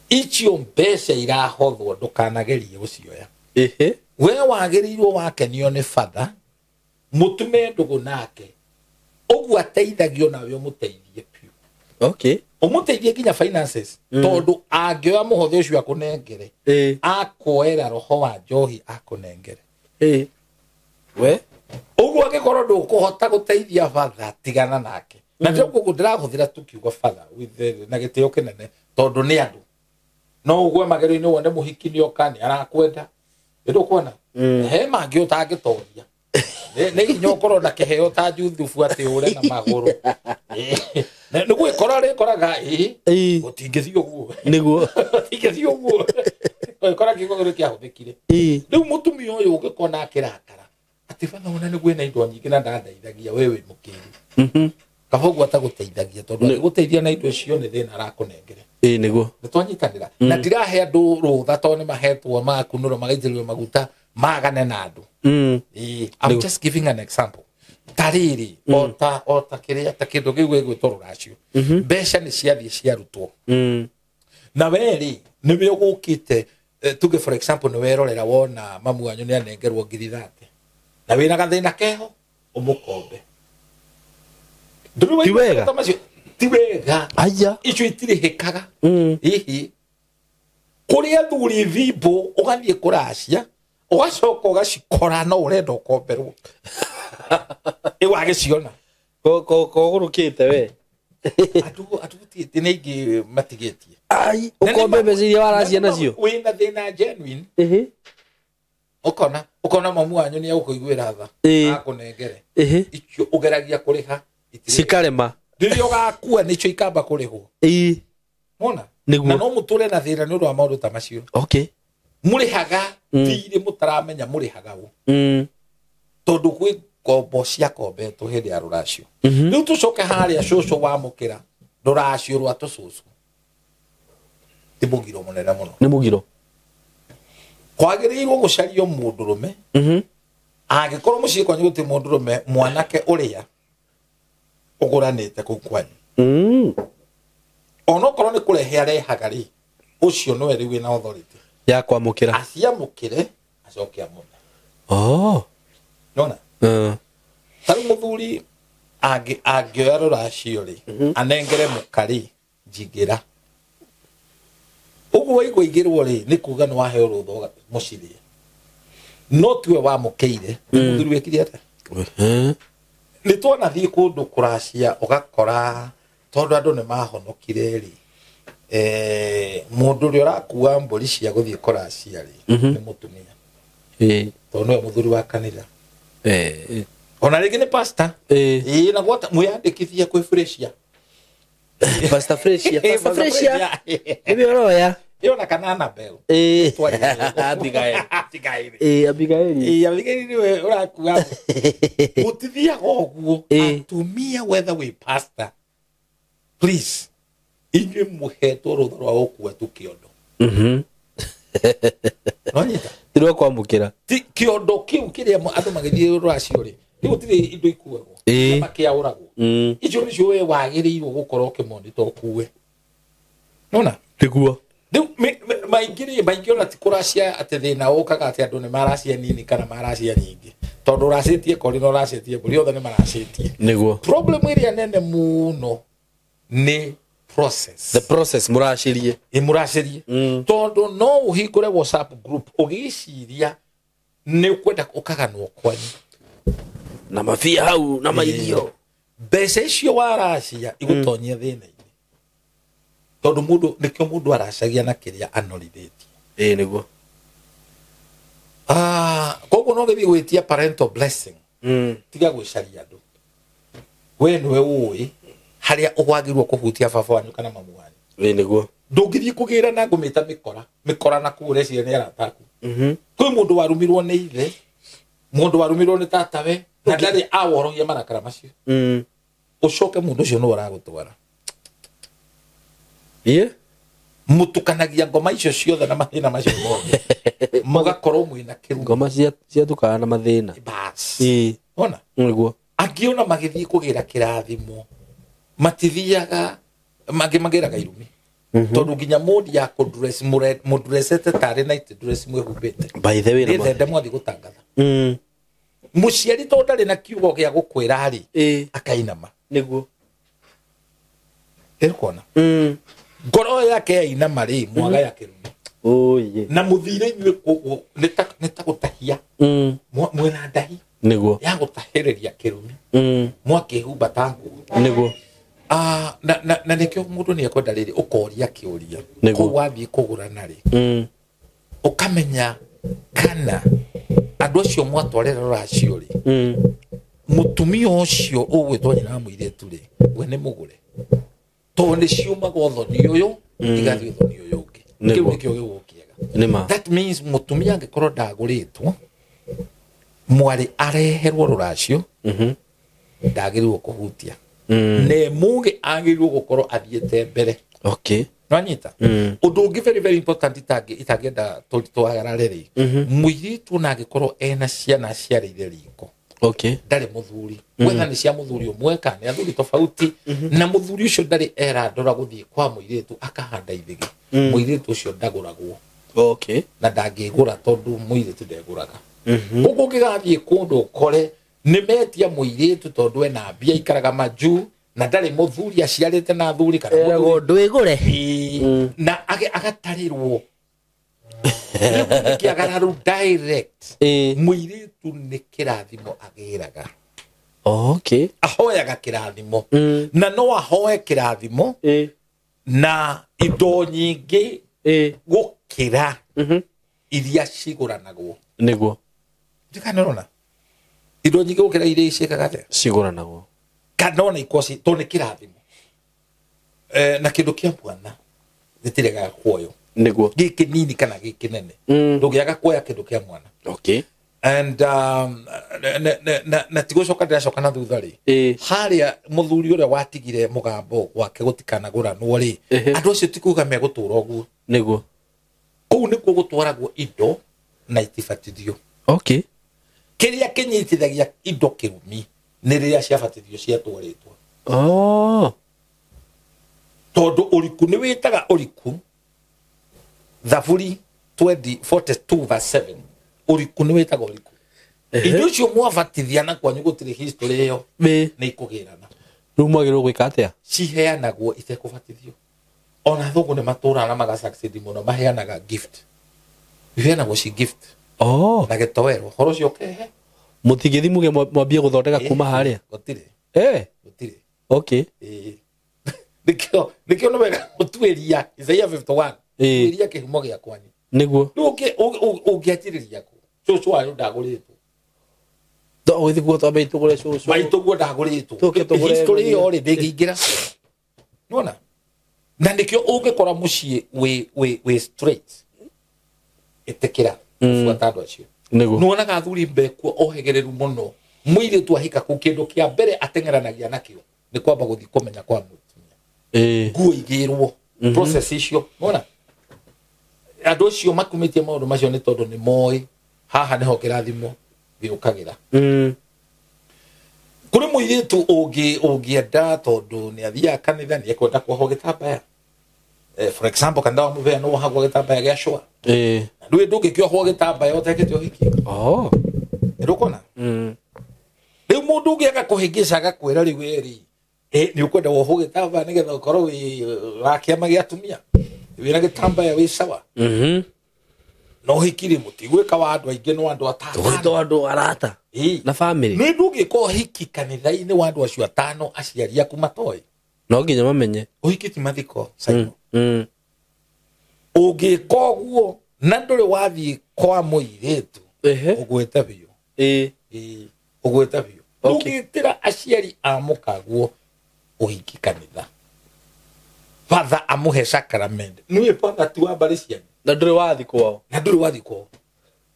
icio mbeca irahothwo ndũkanagerie gũcioya. Ĩhĩ. We wagĩrĩirwo wakenio nĩ batha, mũtume ndũgũ nake ũguo ateithagio, nawe ũmũteithie biũ. Okay. Ũmũteithie nginya finances, tondũ angĩoya mũhothi ũcio akũnengere, Ĩ. akoera roho wa njohi akũnengere. Ĩ. We. Ũguo angĩkorwo ndũkũhota gũteithia batha, tigana nake. Na ndĩrauga ũguo, ndĩrahũthĩra tukiuga batha with na gĩtĩo kĩnene, tondũ nĩ andũ no ũgwe magerio-inĩ wone mũhiki nĩ oka nĩ arakwenda, nĩ ndũkuona he mangĩ ũtangĩtoria. Nĩ hinya ũkorwo na kĩheo ta Juthubu atĩ ũre na magũrũ. Nĩ gwĩkora rĩkoraga ĩ Ĩ. gũtingĩthiĩ ũguo. Nĩguo. Gũtingĩthiĩ ũguo, gwĩkora kiugo kĩrĩa kĩahũthĩkire. Ĩ. Rĩu mũtumia ũyũ ũngĩkona akĩrakara atĩ batha ona nĩ gwĩna indo nyingĩ na ndandeithagia, we wĩ mũkĩru. Kaba ũguo atagũteithagia, tondũ angĩgũteithia na indo icio nĩ thĩna arakũnengere. Ĩ nĩguo. Nĩ twanyitanĩra na ndirahe andũ rũtha tondũ nĩ mahetwo makunũrwo magaitĩrĩrio maguta magane na andũ. Ĩĩ, I'm just giving an example. Ta rĩrĩ, ota kĩrĩa ta kĩndũ kĩu gĩgwĩtwo rũracio, mbeca nĩ ciathiĩ ciarutwo, na we rĩ nĩwe ũgũkĩte. Tuge for example nĩ werorera wona mamu wanyu nĩ anengerwo 30,000 na wĩna gathĩna keho ũmũkombe. Ndũrĩ Ti waigua wega? ta macio? Ti wega. Aya. Icio itirĩhĩkaga. Hihi kũrĩ athuri thimbo ũgathiĩ kũracia ũgacoka ũgacikora no ũrenda ũkomberwo ĩ wagĩciona. Kogũrũkĩte we. Andũ andũ gũtigĩtie nĩ aingĩ matigĩtie. Ai. Na nĩ Ũkombe mbeca iria waracia na nĩ nacio. Wĩna thĩna genuine, Ĩhĩ. ũkona mamu wanyu nĩ egũkũiguĩra tha, Ĩĩ. akũnengere. Ĩhĩ. Icio ũgeragia kũrĩha itirĩ. Cikarema. Rĩrĩa ũgakua nĩcio ikamba kũrĩhwo. Ĩ. Mona Nĩguo. na no mũtũre na thĩna nĩ ũndũ wa maũndũ ta macio. Okay. Mũrĩhaga thirĩ mũtaramenya mũrĩhaga ũ, tondũ kwĩ ngombo ciakombetwo hĩndĩ ya rũracio. Rĩu tũcoke harĩa cũcũ wamũkĩra rũracio rwa tũcũcũ, ti mũgiro mũnene mũno. Nĩ mũgiro. Kwagĩrĩirwo gũcario mũndũrũme. Angĩkorwo mũciĩ kwanyu gũtirĩ mũndũrũme, mwanake ũrĩa ũgũranĩte kũu kwanyu, onokorwo nĩ kũrehe arehaga rĩ, ũcio nĩwe rĩu wĩna authority Ya kwamũkĩra. Aciamũkĩre acoke amũne. Oh. Nona ta rĩu mũthuri angĩoya rũracio rĩ, anengere mũka rĩ, njingĩra ũguo waigua igĩrwo rĩ, nĩ kuga nĩ waheo rũtha mũcirĩe, no tiwe wamũkĩire, nĩ mũthuri wĩkire atĩa. Nĩ twanathiĩ kũndũ kũracia ũgakora tondũ andũ nĩ mahonokire rĩ, mũndũ ũrĩa ũrakua mbũri cia gũthiĩ kũracia rĩ, nĩ mũtumia, Ĩ. tondũ nĩwe mũthuri wa kanitha. Eh. Ona rĩngĩ nĩ pastor. Ĩ. Ĩĩ, na gwata mwĩyandĩkithie kwĩ Fresia. Pastor Fresia. Pastor Pastor Fresia. Fresia. Nĩwe ũroya. Ĩyo na kana Annabel. Ĩ. Abigail. Abigail. Ĩ Abigail. Ĩĩ, Abigail nĩwe ũrakua. Gũtithiaga ũguo. Ĩĩ. Atumia, whether we pastor, please, inyuĩ mũhetwo rũtha rwa gũkua tu kĩondo. Nonyita? Ti rwa kwamũkĩra. Ti kĩondo kĩu kĩrĩa andũ magĩthiĩ rũracio rĩ, rĩu gũtirĩ indo ikuagwo. Ĩĩ. Makĩaũragwo. Icio nĩcio we wagĩrĩirwo gũkorwo ũkĩmonita ũkue. Nona? Nĩguo. Rĩu maingĩ rĩ, maingĩ ona ti kũracia atĩ thĩna ũkaga atĩ andũ nĩ maracia nini kana maracia nyingĩ, tondũ ũracĩtie kori na ũracĩtie mbũri, othe nĩ maracĩtie. Nĩguo. Problem ĩrĩa nene mũno nĩ process. The process mũracĩrie. Ĩ mũracĩrie, tondũ no ũhingũre WhatsApp group ũgĩciria nĩ ũkwenda ũkaganwo kwanyu Na mabia hau na mairio. Mbeca icio waracia igũtonyia thĩna-inĩ, tondũ mũndũ nĩkĩo mũndũ aracagia na kĩrĩa anorithĩtie. Ĩ nĩguo. Koguo no gĩthiĩ gwĩtia parental blessing. Tiga gwĩcaria andũ. We nĩwe ũĩ harĩa ũkwagĩrĩirwo kũhutia baba wanyu kana mamu wanyu. Ĩ nĩguo. Ndũngĩthiĩ kũgĩra na ngũmĩta mĩkora mĩkora na kũu ũreciria nĩ arata aku. Kwĩ mũndũ warumirwo nĩ ithe, mũndũ warumirwo nĩ tatawe, na ndarĩ aworohia marakara macio. Ũcoke mũndũ ũcio nĩwe ũragũtwara. Ĩ Mũtukanagia ngoma icio ciothe na mathĩna macio mothe. Mũgakorwo mwĩna kĩrumi. Ngoma ciatukana na mathĩna. Bas. Ĩ Ona nĩguo. Angĩ ona magĩthiĩ kũgĩra kĩrathimo matithiaga mangĩ magĩraga irumi. Tondũ nginya mood ya kũdress mũdressete tarĩ night dress mwĩhumbĩte. By the way Nĩ thende mwathiĩ gũtangatha. Mũciari tondũ ndarĩ na kiugo gĩa gũkwĩra rĩ, Ĩ akainama. nĩguo. Ĩkuona? Ngoro yake yainama rĩ, mwaga ya kĩrumi. Oye. Na mũthire inyuĩ nĩ ta gũtahia. Mwĩna ndahi Nĩguo. ya gũtahĩrĩria kĩrumi. Mwakĩhumba ta nguo. Nĩguo. Na nĩkĩo mũndũ nĩ ekwenda rĩrĩ ũkoria kĩũria. Nĩguo. Kũu wathiĩ kũgũrana rĩ, ũkamenya kana andũ acio mwatwarĩra rũracio rĩ, mũtumia ũcio ũgwĩtwo nyina wa mũirĩtu rĩ, we nĩ mũgũre. Tondũ nĩ ciumaga ũthoni ũyũ, igathiĩ ũthoni ũyũ ũngĩ. Kĩu Nĩguo. nĩkĩo gĩgũkũ kĩega. Nĩma. That means mũtumia angĩkorwo ndagũrĩtwo, mwarĩ areherwo rũracio, ndagĩrĩirwo kũhutia. Nĩ mũgĩ agĩrĩirwo gũkorwo athiĩte mbere. Okay. Nwanyita? Ũndũ ũngĩ very very important itangĩenda twagarare rĩ, mũirĩtu ona angĩkorwo ena ciana aciarĩire riko, Okay. ndarĩ mũthuri. Wetha nĩ cia mũthuri ũmwe kana nĩ athuri tofauti, na mũthuri ũcio ndarĩ erandũra gũthiĩ kwa mũirĩtu akahanda ithĩgĩ. Mũirĩtu ũcio ndagũragwo. Okay. Na ndangĩgũra tondũ mũirĩtu ndegũraga. Koguo ũngĩgathiĩ kũndũ ũkore nĩ metia mũirĩtu tondũ ena mbia aikaraga majuu na ndarĩ mũthuri aciarĩte na athuri kana Eragwo mũthuri. ndwĩgũre. Na agatarĩrwo. Rĩu nĩ kĩagararu direct. Mũirĩtu nĩ kĩrathimo agĩraga. Okay. Ahoyaga kĩrathimo. Na no ahoe kĩrathimo na indo nyingĩ gũkĩra iria cigũranagwo. Nĩguo. Ndikana ũrona? Indo nyingĩ gũkĩra iria ciĩkaga atĩa? Cigũranagwo. Kana ona ikorwo tondũ nĩ kĩrathimo. Na kĩndũ kĩa mwana gĩtiregaga kuoywo. Nĩguo. Gĩ kĩnini kana gĩ kĩnene. Ndũngĩaga kuoya kĩndũ kĩa mwana. Okay. And na tigũcoka ndĩracoka na thutha rĩ. Harĩa mũthuri ũrĩa watigire mũgambo wake gũtikanagũranwo rĩ, andũ acio ti kuga megũtũra ũguo. Nĩguo. Kũu nĩkuo gũtwaragwo indo na itibatithio. Okay. Kĩrĩa kĩnyitithagia indo kĩrumi nĩ rĩrĩa ciabatithio ciatwarĩtwo. Oh. Tondũ ũriku nĩ wĩtaga ũriku. Thaburi 42 verse 7. Ũriku nĩ wĩtaga ũriku. Indo icio mwabatithia na kwanyu gũtirĩ history ĩyo nĩ ikũgĩrana. Rĩu mwagĩrĩirwo gwĩka atĩa? Ciheanagwo itekũbatithio. Ona athũngũ nĩ matũraga na magasucceed mũno, maheanaga gift. Iheanagwo ci gift. Oh. Na gĩtoero. Ũhoro ũcio ũkehe. Mũtingĩthiĩ muge mwambie gũthondeka kuma harĩa? Gũtirĩ. Gũtirĩ. Okay. Nĩkĩo nĩ wega gũtuĩria Isaiah 51. Tuĩria kĩhumo gĩa kwanyu. Nĩguo. Rĩu ũngĩanjĩrĩria kũ? Cũcũ wanyu ndagũrĩtwo. Ũgĩthiĩ kuo twambe tũgũre cũcũ. Maitũguo ndagũrĩtwo. Tũke tũgũre History ĩyo rĩ ndĩngĩingĩra. Nĩwona? Na nĩkĩo ũngĩkora mũciĩ wĩ straight. Ĩtĩkĩra buata andũ acio. Nĩguo. Nĩwonaga athuri mbekuo ohegereru mũno. Mũirĩtu ahika kũu kĩndũ kĩa mbere ateng'eranagia nakĩo nĩ kwamba gũthiĩ kũmenya kwa mũtumia. Nguo igĩrwo. Process icio. Nĩwona? Andũ acio makumĩtie maũndũ macio nĩ tondũ nĩ moĩ haha nĩho kĩrathimo gĩũkagĩra. Kũrĩ mũirĩtu ũngĩenda tondũ nĩ athiaga kanitha nĩ ekwenda kuohwo gĩtambaya. For example, kanitha wa Mũbea nĩ wohagwo gĩtambaya gĩa cũa. Ndũĩ ndũngĩkĩohwo gĩtambaya ũtekĩte ũhiki. Oh. Ndũkona? Rĩu mũndũ ũngĩ agakũhĩngĩca agakwĩra rĩu we rĩ, nĩ ũkwenda wohwo gĩtambaya nĩgetha ũkorwo wĩ wa kĩama gĩa atumia. Wĩna gĩtambaya wĩ sawa. No ũhiki rĩ mũtigwĩka wa andũ aingĩ no andũ atano. Tũgwĩtwo andũ arata. Na family. Nĩ ndũngĩka ũhiki kanitha-inĩ wa andũ acio atano aciari aku matoĩ. No nginya mamenye. Ũhiki ti mathiko, Simon. Ũngĩka ũguo na ndũrĩ wathiĩ kwa mũirĩtu Ũgwĩte biũ. Ĩĩ, ũgwĩte biũ. Ndũngĩtĩra aciari a mũkaguo ũhiki kanitha. Father amũhe sacrament. Nĩwe father ti wa mbarĩ cianyu. Na ndũrĩ wathi kwao. Na ndũrĩ wathi kwao.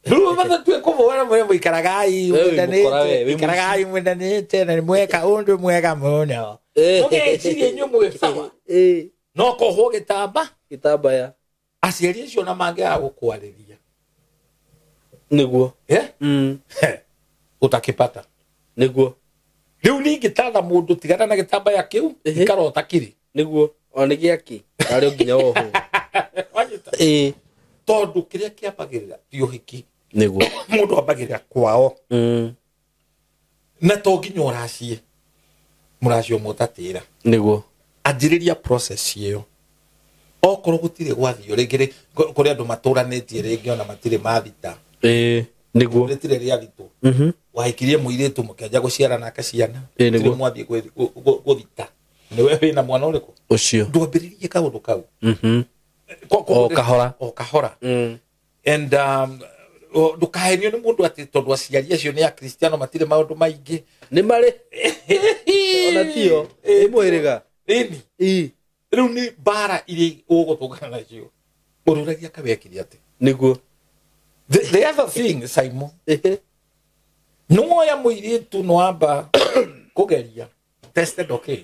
Rĩu father tuĩ kũmũhora mwĩre mũikaragai mwendanĩte, ikaragai mwendanĩte na nĩ mweka ũndũ mwega mũno. Mũgeciria inyuĩ mwĩ sawa. No kohwo gĩtamba. Gĩtambaya. Aciari acio na mangĩaga gũkwarĩria. Nĩguo. Ũtakĩpata. Nĩguo. Rĩu ningĩtatha mũndũ tigana na gĩtambaya kĩu ikara ũtakĩrĩ. Nĩguo. Ona nĩ gĩakĩ. Arĩ o nginya wohwo. Tondũ kĩrĩa kĩambagĩrĩra ti ũhiki. Nĩguo. Mũndũ ambagĩrĩra kwao. Na to nginya ũracie. Mũracio ũmwe ũtatĩra. Nĩguo. Anjĩrĩria process ĩyo. Okorwo gũtirĩ gwathio rĩngĩ rĩ kũrĩ andũ matũranĩtie rĩngĩ ona matirĩ mathita. Nĩguo. Rĩtirĩ rĩathitwo. Wahikirie mũirĩtu mũkĩanjia gũciara nake ciana. Nĩguo. Mwathiĩ gũthita. Nĩwe wĩna mwana ũrĩkũ? Ũcio. Ndwambĩrĩrie kaũndũ kau. O kahora. O kahora. And ndũkahenio nĩ mũndũ atĩ tondũ aciari acio nĩ akristiano matirĩ maũndũ maingĩ. Nĩ marĩ. Ona tio. Ĩ mũhĩrĩga. Ĩni. Rĩu nĩ mbara iria ũgũtũngana nacio. Ũrũragia kawekire atĩ. Nĩguo. The other thing, Simon, nĩwoya mũirĩtu nĩwamba kũgeria tested okay.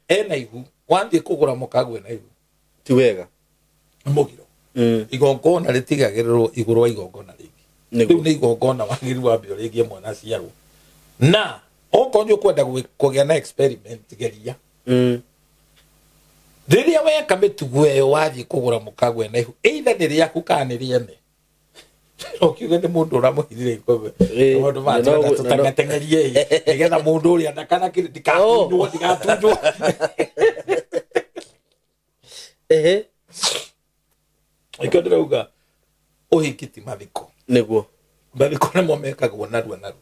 Ena ihu wathiĩ kũgũra mũkagwe na ihu. Ti wega. Mũgiro. Igongona rĩtigagĩrĩrwo igũrũ wa igongona rĩngĩ. Rĩu nĩ igongona wagĩrĩirwo wambe ũrĩgie mwana aciarwo. Na okorwo nĩ ũkwenda kũgĩa na experiment geria. Rĩrĩa weka mĩtugo ĩyo wathiĩ kũgũra mũkagwe na ihu, either nĩ rĩaku kana nĩ rĩene. Ũkiuge nĩ mũndũ ũramũhithire ikombe. Maũndũ maya tũteng'eteng'erie nĩgetha mũndũ ũrĩa ndakanakĩrĩ ndikatunywo ndikatunywo. Ĩkĩo ndĩrauga ũhiki ti mathiko. Nĩguo. Mathiko nĩmo mekagwo narua narua.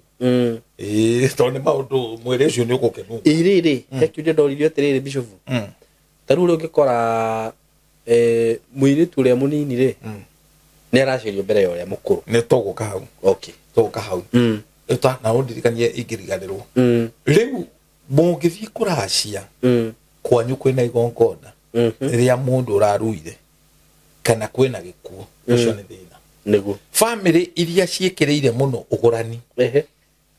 Ĩĩ, tondũ nĩ maũndũ mwĩrĩ ũcio nĩ ũgũkenwo. Ĩ rĩrĩ, he kĩũria ndoririo atĩrĩrĩ Bishop. Ta rĩu ũrĩa ũngĩkora mũirĩtu ũrĩa mũnini rĩ, nĩ aracerio mbere ya ũrĩa mũkũrũ. Nĩ tũgũka hau. Okay. Tũgũka hau. Na ũndirikanie ingĩriganĩrwo. Rĩu mũngĩthiĩ kũracia kwanyu kwĩna igongona rĩa mũndũ ũraruire kana kwĩna gĩkuũ, ũcio nĩ thĩna. Nĩguo. Famĩlĩ iria ciĩkĩrĩire mũno ũgũrani.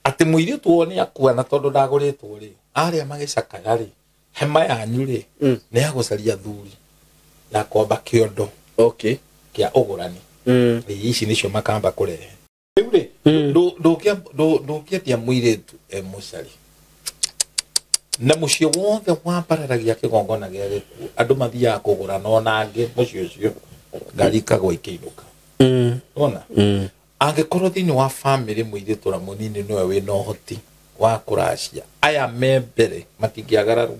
Atĩ mũirĩtu wao nĩ akua na tondũ ndagũrĩtwo rĩ, arĩa magĩcakaya rĩ, hema yanyu rĩ, nĩ ya gũcaria thuri ya kwamba kĩondo. Okay. Kĩa ũgũrani. Ici nĩcio makamba kũrehe. Rĩu rĩ, ndũngĩendia mũirĩtu e mũcari. Na mũciĩ wothe wambararagia kĩgongona gĩa gĩkuũ, andũ mathiaga kũgũrana ona angĩ mũciĩ ũcio, ngari ikagwa ikĩinũka. Wona? Angĩkorwo thĩinĩ wa famĩlĩ mũirĩtu ũrĩa mũnini nĩwe wĩna ũhoti wa kũracia, aya me mbere matingĩagararwo.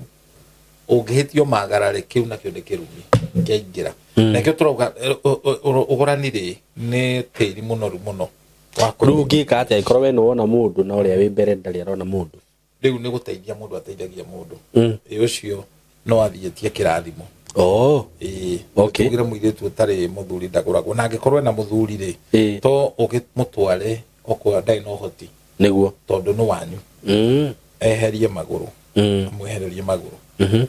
Ũngĩhĩtio magarare kĩu nakĩo nĩ kĩrumi kĩaingĩra. Nakĩo tũrauga ũgũrani rĩ nĩ tĩri mũnoru mũno. Rĩu ũngĩka atĩa angĩkorwo we nĩwona mũndũ na ũrĩa wĩ mbere ndarĩ arona mũndũ? Rĩu nĩ gũteithia mũndũ ateithagia mũndũ. Ĩ ũcio no athiĩtie kĩrathimo. Ĩ, Okay. tugire mũirĩtu ũtarĩ mũthuri ndagũragwo. Na angĩkorwo ena mũthuri rĩ, to ũkĩmũtware okorwo ndarĩ na ũhoti. Nĩguo. Tondũ nĩ wanyu. Eherie magũrũ. Amwehererie magũrũ.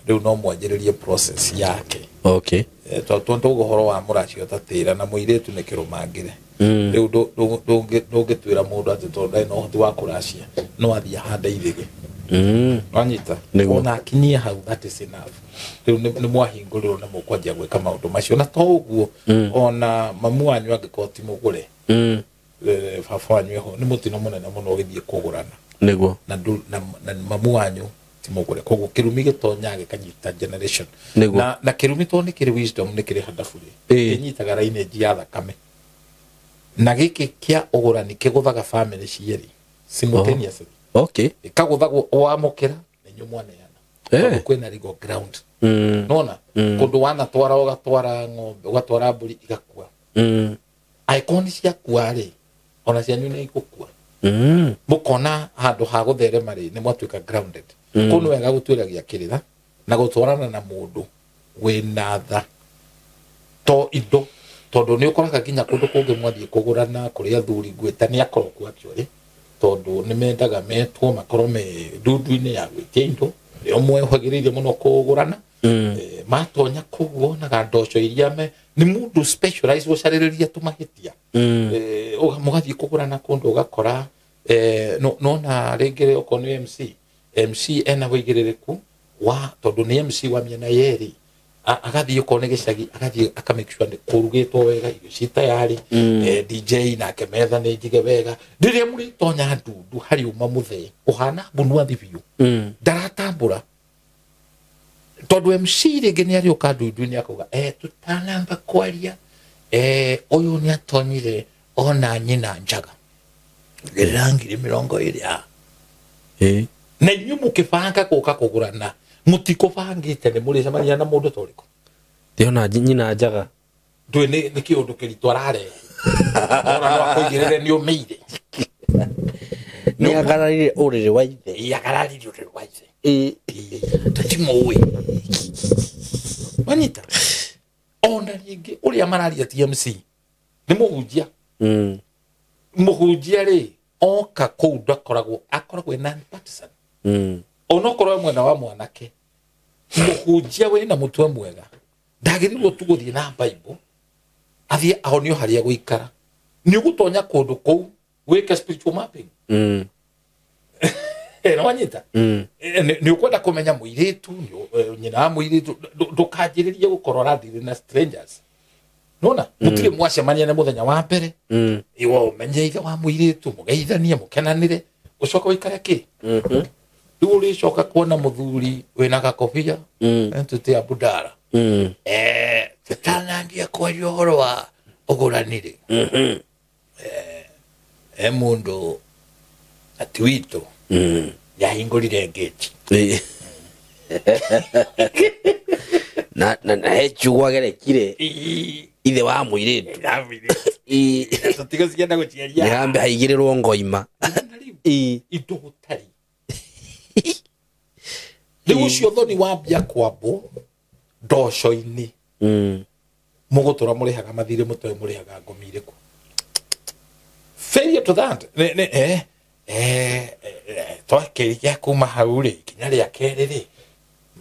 Rĩu no mwanjĩrĩrie process yake. Okay. Tondũ tũguo ũhoro wa mũracio ũtatĩra na mũirĩtu nĩ kĩrũmangĩre. Rĩu ndũngĩtuĩra mũndũ atĩ tondũ ndarĩ na ũhoti wa kũracia no athiĩ ahande ithĩgĩ. Wanyita? Ona akinyie hau, that is enough. Rĩu nĩ mwahingũrĩrwo na mũkwanjia gwĩka maũndũ macio. Na to ũguo, ona mamu wanyu angĩkorwo ti mũgũre, baba wanyu eho, nĩ mũtino mũnene mũno ũgĩthiĩ kũgũrana. Nĩguo. Na mamu wanyu ti mũgũre. Koguo kĩrumi gĩtonyaga gĩkanyita generation. Nĩguo. Na kĩrumi tondũ nĩ kĩrĩ wisdom, nĩ kĩrĩ handabu rĩ, kĩnyitaga lineage ya thakame. Na gĩkĩ kĩa ũgũrani kĩgũthaga famĩlĩ cierĩ simultaneously. Okay. Ĩkagũthagwo wamũkĩra na inyuĩ mwaneana. Tondũ kwĩna legal ground. Nona? Kũndũ wanatwara ũgatwara ng'ombe, ũgatwara mbũri igakua. Angĩkorwo nĩ ciakua rĩ, ona cianyu nĩ igũkua. Mũkona handũ ha gũtherema rĩ, nĩ mwatuĩka grounded. Kũu nĩ wega gũtuĩragia kĩrĩra na gũtwarana na mũndũ wĩna tha to indo. Tondu ni ukoraga nginya kundu kungi mwathie kugurana kuri athuri ngwita ni akoroku actually tondu ni mendaga metwo makorwo me ndundu-inĩ ya gwĩtia indo nĩo mwehagĩrĩire mũno kũgũrana. Matonya kũu wonaga ndoco iria me nĩ mũndũ specialized gũcarĩrĩria tũmahĩtia. Mũgathiĩ kũgũrana kũndũ ũgakora nona rĩngĩ okorwo nĩ MC ena wĩigĩrĩrĩku wa tondũ nĩ MC wa mĩena yerĩ. Agathiĩ okorwo nĩ gĩcagi agathiĩ aka make sure nĩ kũrugĩtwo wega irio ci tayari. DJ nake metha nĩ njige wega. Rĩrĩa mũrĩtonya ndundu harĩ uma mũthee ũhana mbunuathi biũ ndaratambũra tondũ MC rĩngĩ nĩ arĩũka ndundu-inĩ akauga tũtanamba kwaria ũyũ nĩ atonyire ona nyina njaga gerera 20,000 na inyuĩ mũkĩbanga gũka kũgũrana mutikubangite ni muricemania na mundu toriko ndiona nyina njaga ndui ni kiundu kiritu arare ora no akuigirire ni umiire ni agararire uriri wa ithe agararire uriri wa ithe tutimuwi wanyita ona ringi uria mararia TMC ni muhunjia. Muhunjia ri oka kuu ndakoragwo akoragwo non partisan. Onokorwo mwena wa mwanake muhunjia wina mutwe mwega ndagĩrĩirwo tu gũthiĩ na Bible athiĩ ahonio harĩa gũikara nĩ ũgũtonya kũndũ kũu wĩke spiritual mapping. No wanyita nĩ ũkwenda kũmenya mũirĩtu nyina wa mũirĩtu ndũkanjĩrĩrie gũkorwo ũrathire na strangers nona mũtirĩ mwacemania na mũthenya wa mbere iwe ũmenye ithe wa mũirĩtu mũgeithanie mũkenanĩre ũcoke ũikare kĩ rĩu ũrĩcoka kuona mũthuri wĩna gakobia tũtĩ abudara tũtanambia kwaria ũhoro wa ũgũranire mũndũ ati witũ nĩahingũrire ngĩti na he kiugo agerekire ithe wa mũirĩtu tũtigũcienda gũciaria nĩhambe haigĩrĩrwo ngoima indo gũtarĩ rĩu ũcio thoni wambia kwambwo ndoco-inĩ mũgũtũra mũrĩhaga mathirĩ mũtoĩ mũrĩhaga ngomi irĩkũ. Failure to that twakĩria kuma hau rĩ ikinya rĩa kerĩ rĩ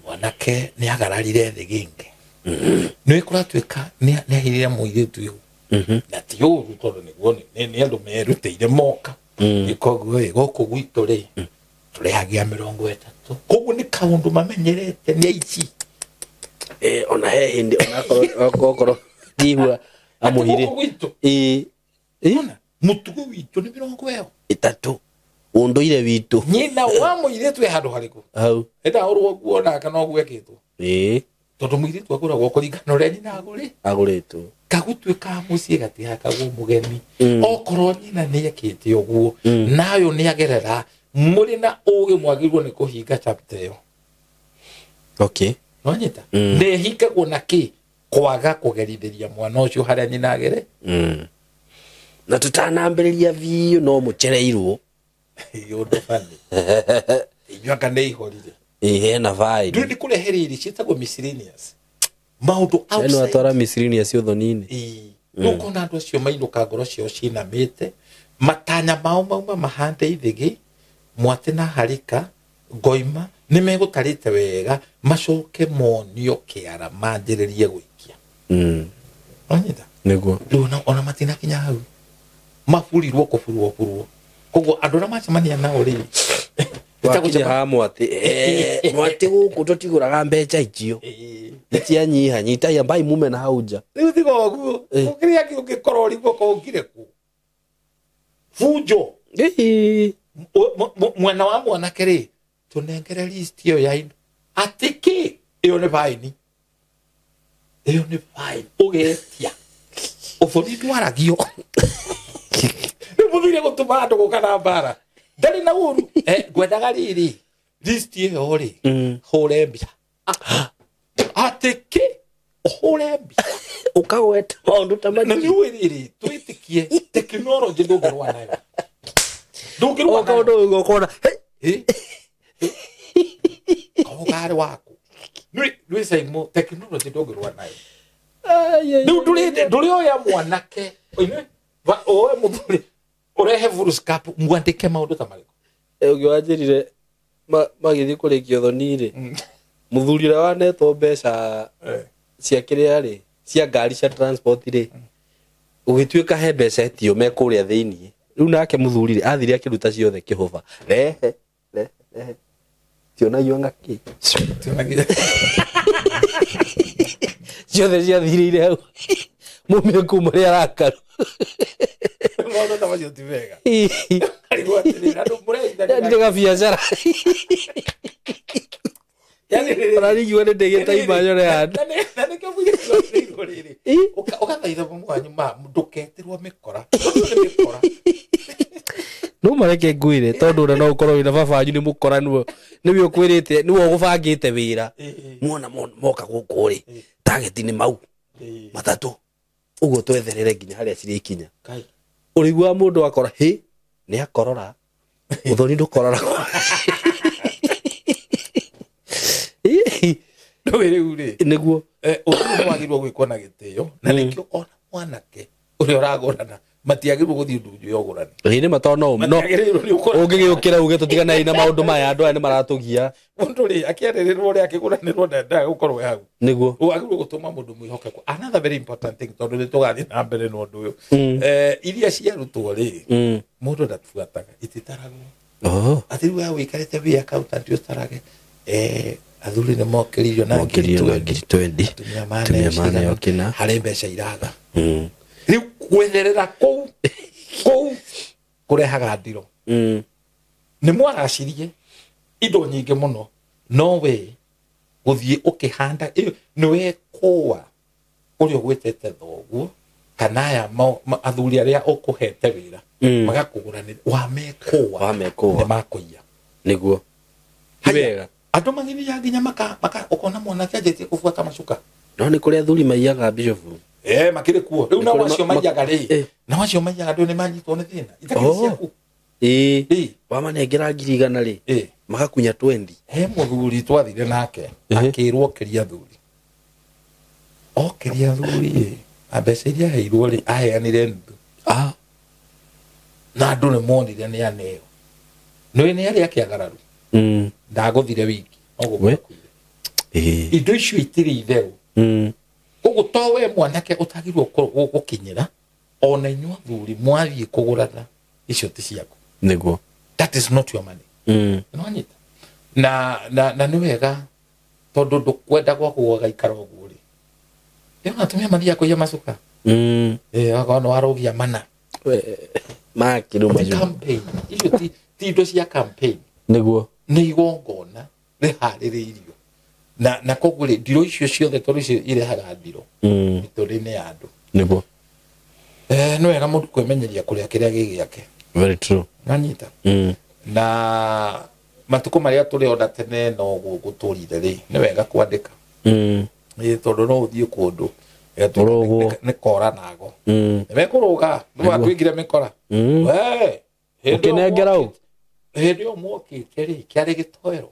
mwanake nĩ agararire thĩgĩngĩ nĩ kũratuĩka nĩ ahirire mũirĩtu ihu na ti ũru tondũ nĩguo nĩ andũ merutĩire moka koguo ĩ gũkũ gwitũ rĩ tũrĩhagia 30 koguo nĩ kaũndũ mamenyerete nĩ aici ona he hĩndĩ onakorwo ndihua amũhire ona mũtugo witũ nĩ 30 ũndũire witũ nyina wa mũirĩtu e handũ harĩkũ hau ĩndahũrwo nguo nake no gwekĩtwo tondũ mũirĩtu agũragwo kũringana ũrĩa nyina agũrĩtwo kagũtuĩka mũciĩ gatihakagwo mũgeni okorwo nyina nĩ ekĩte ũguo nayo nĩ agerera mũrĩ na ũgĩ mwagĩrĩirwo nĩ kũhinga chapter ĩyo. Okay nonyita nĩ ĩhingagwo na kĩ kwaga kũgerithĩria mwana ũcio harĩa nyina agere na tũtanambĩrĩria biũ no mũcereirwo ũndũ bani inyuĩ anga nĩ ihorire hena vibe ndũĩ nĩ kũrehe rĩrĩ ciĩtagwo miscellaneous maũndũ outside atwara miscellaneous ũthoni-inĩ rĩu ũkona andũ acio mainũka ngoro ciao cinamĩte matanya mao mauma mahande ithĩgĩ mwate na harika ngoima nĩ megũtarĩte wega macoke monio kĩara manjĩrĩrie gũikia. Wanyita nĩguo rĩu ona matinakinya hau maburirwo kũburwo burwo koguo andũ arĩa macemania nao rĩ wakinya haha mwatĩ mwatĩ gũkũ tũtigũraga mbeca icio nĩcianyiha nyitai mbai mume na hau nja rĩu tiga ũguo kĩrĩa kĩũngĩkorwo ũrigwo kũngire kũ bunjo mwena wa mwanake rĩ tũnengere list ĩyo ya indo atĩ kĩ ĩyo nĩ baini ĩyo nĩ baini ũgetia ũthoni ndwaragio rĩu mũthire gũtũma andũ gũka na mbara ndarĩ na ũru ngwendaga rĩrĩ list ĩyo rĩ hũre mbica atĩ kĩ ũhũre mbica ũkagweta maũndũ ta macio na nĩ ũĩ rĩrĩ twĩtĩkie tekinoronjĩ ndũngĩrũa nayo ndũngĩrũa nayo ũndũ ũyũ ũkona kaũgarĩ waku nĩ caimo tekinoronjĩ ndũngĩrũa nayo Rĩu ndũrĩ oya mwanake oe mũthuri ũrehe foolscap mwandĩke maũndũ ta marĩkũ. Ũngĩ wanjĩrire magĩthiĩ kũrĩkia ũthoni rĩ, mũthuri ũrĩa wanetwo mbeca cia kĩrĩa rĩ, cia ngari cia transport rĩ, ũgĩtuĩka he mbeca etio me kũrĩa thĩiniĩ. Rĩu nake mũthuri rĩ, athire akĩruta ciothe kĩhũba. Rehe, rehe, rehe. Tionagio ng'aki. Ciothe ciathirĩire hau. Mumire kuma rĩ arakaru. Maũndũ ta macio ti mega. Arigwo atĩrĩrĩ, andũ mũrehithanĩra. Ndirĩ biacara. Ũraringiwa nĩ ndĩgĩta imanyore handũ. Na nĩkĩo mũirĩtu agĩrĩirwo rĩrĩ. Ũgathaitha mamu wanyu ma ndũketĩrwo mĩkora. Ũcio nĩ mĩkora. No mareke ngwĩre tondũ ona no ũkorwo wĩna baba wanyu nĩ mũkora nĩwe ũkwĩrĩte nĩwe ũgũbangĩte wĩra. Muona moka gũkũ rĩ, target nĩ mau matatũ. Ũguo twetherere nginya harĩa cirĩkinya. Ũrĩiguaga mũndũ akora hĩ nĩ akorora. Ũthoni ndũkorora. Ndũĩ rĩu rĩ. Nĩguo. Ũndũ nĩ wagĩrĩirwo gwĩkwo na gĩtĩo na nĩkĩo ona mwanake ũrĩa ũragũrana matiagĩrĩirwo gũthiĩ ndunju ya ũgũrani. Ĩĩ nĩ ma tondũ no Matiagĩrĩirwo nĩ ũkũrana. ũngĩgĩũkĩra uge tũtiganei na maũndũ maya andũ aya nĩ maratũgia. Mũndũ rĩ akĩarĩrĩrwo ũrĩa akĩgũranĩrwo ndendaga gũkorwo e hau. Nĩguo. Wagĩrĩirwo gũtũma mũndũ mwĩhokeku. Another very important thing tondũ nĩ tũgathiĩ na mbere na ũndũ ũyũ. Iria ciarutwo rĩ, mũndũ ndatuataga, ititaragwo. Atĩ rĩu we ũikarĩte wĩ accountant ũtarage. Athuri nĩ mokĩririo na ngiri 20. Atumia Atumia maneo kĩna. harĩ mbeca iraga. Rĩu kwetherera kũu kũu kũrehaga ndiro. Nĩ mwaracirie indo nyingĩ mũno no we gũthiĩ ũkĩhanda nĩ wekũa ũrĩa ũgwĩtĩte thoguo kana aya athuri arĩa ũkũhete wĩra magakũgũranĩra wamekũa Wamekũa. nĩ makũiya. Nĩguo. Haya, Wega. andũ magĩthiaga nginya maka ũkona mwanake anjĩtie kũbuata macuka. No nĩ kũrĩ athuri maiyaga bishop. Makĩrĩ kuo. Rĩu nao acio maiyaga rĩ. Nao acio maiyaga ndũ nĩ manyitwo nĩ thĩna. Itakĩrĩ ciaku. Wamanengera 100,000 rĩ. Magakunya 20. He mũthuri twathire nake akĩrwo okĩria athuri. Okĩria athuri ĩ. Mbeca iria aheirwo rĩ aheanire nuthu. Na andũ nĩ monire nĩ aneo. Nĩũĩ nĩ arĩa akĩagararu. Ndagũthire wiki. Indo icio itirĩ itherũ. Koguo to we mwanake ũtagĩrĩirwo gũkinyĩra ona inyuĩ athuri mwathiĩ kũgũrana icio ti ciaku. Nĩguo. That is not your money. Nĩwanyita? Na nĩ wega tondũ ndũkwenda gwaku gũgaikara ũguo rĩ. Rĩu atumia mathiaga kũiya macuka. Akorwo nĩ warũgia mana. Makĩrũ Ti campaign. Icio ti indo cia campaign. Nĩguo. Nĩ igongona rĩharĩrĩirio. Na koguo rĩ ndiro icio ciothe tondũ icio irehaga ndiro mĩtũrĩre-inĩ ya andũ. Nĩguo. Nĩ wega mũndũ kwĩmenyeria kũrĩa kĩrĩa gĩ gĩake. Very true. Nanyita. Na matukũ marĩa tũrĩ ona tene no gũtũrire rĩ nĩ wega kwandĩka. Tondũ no ũthiĩ kũndũ nĩ kora nago. Nĩ mekũrũga nĩ watuĩkire mĩkora. We ũkĩnengera ũ? Hĩndĩ ĩyo mwokĩte rĩ kĩarĩ gĩtoero.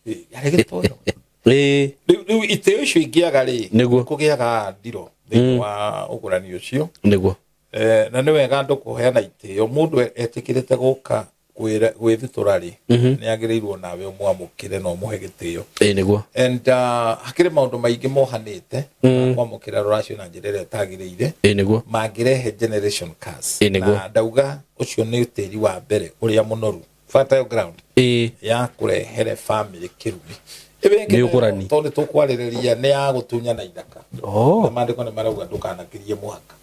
Kĩarĩ gĩtoero. Rĩu itĩo icio ingĩaga rĩ kũgĩaga ndiro thĩinĩ wa ũgũrani ũcio. Nĩguo. Na nĩ wega andũ kũheana itĩo mũndũ etĩkĩrĩte gũka gwĩthitũra rĩ nĩ agĩrĩirwo nawe ũmwamũkĩre na ũmũhe gĩtĩo. Nĩguo. And hakĩrĩ maũndũ maingĩ mohanĩte kwamũkĩra rũracio na njĩra ĩrĩa ĩtagĩrĩire. Nĩguo. Mangĩrehe generation curse. Nĩguo. Na ndauga ũcio nĩ tĩri wa mbere ũrĩa mũnoru fertile ground ya kũrehere family kĩrumi. Nĩ ũgũrani. Tondũ tũkwarĩrĩria nĩ ya gũtunyana ithaka. Na maandĩko nĩ marauga ndũkanakĩrie mũhaka.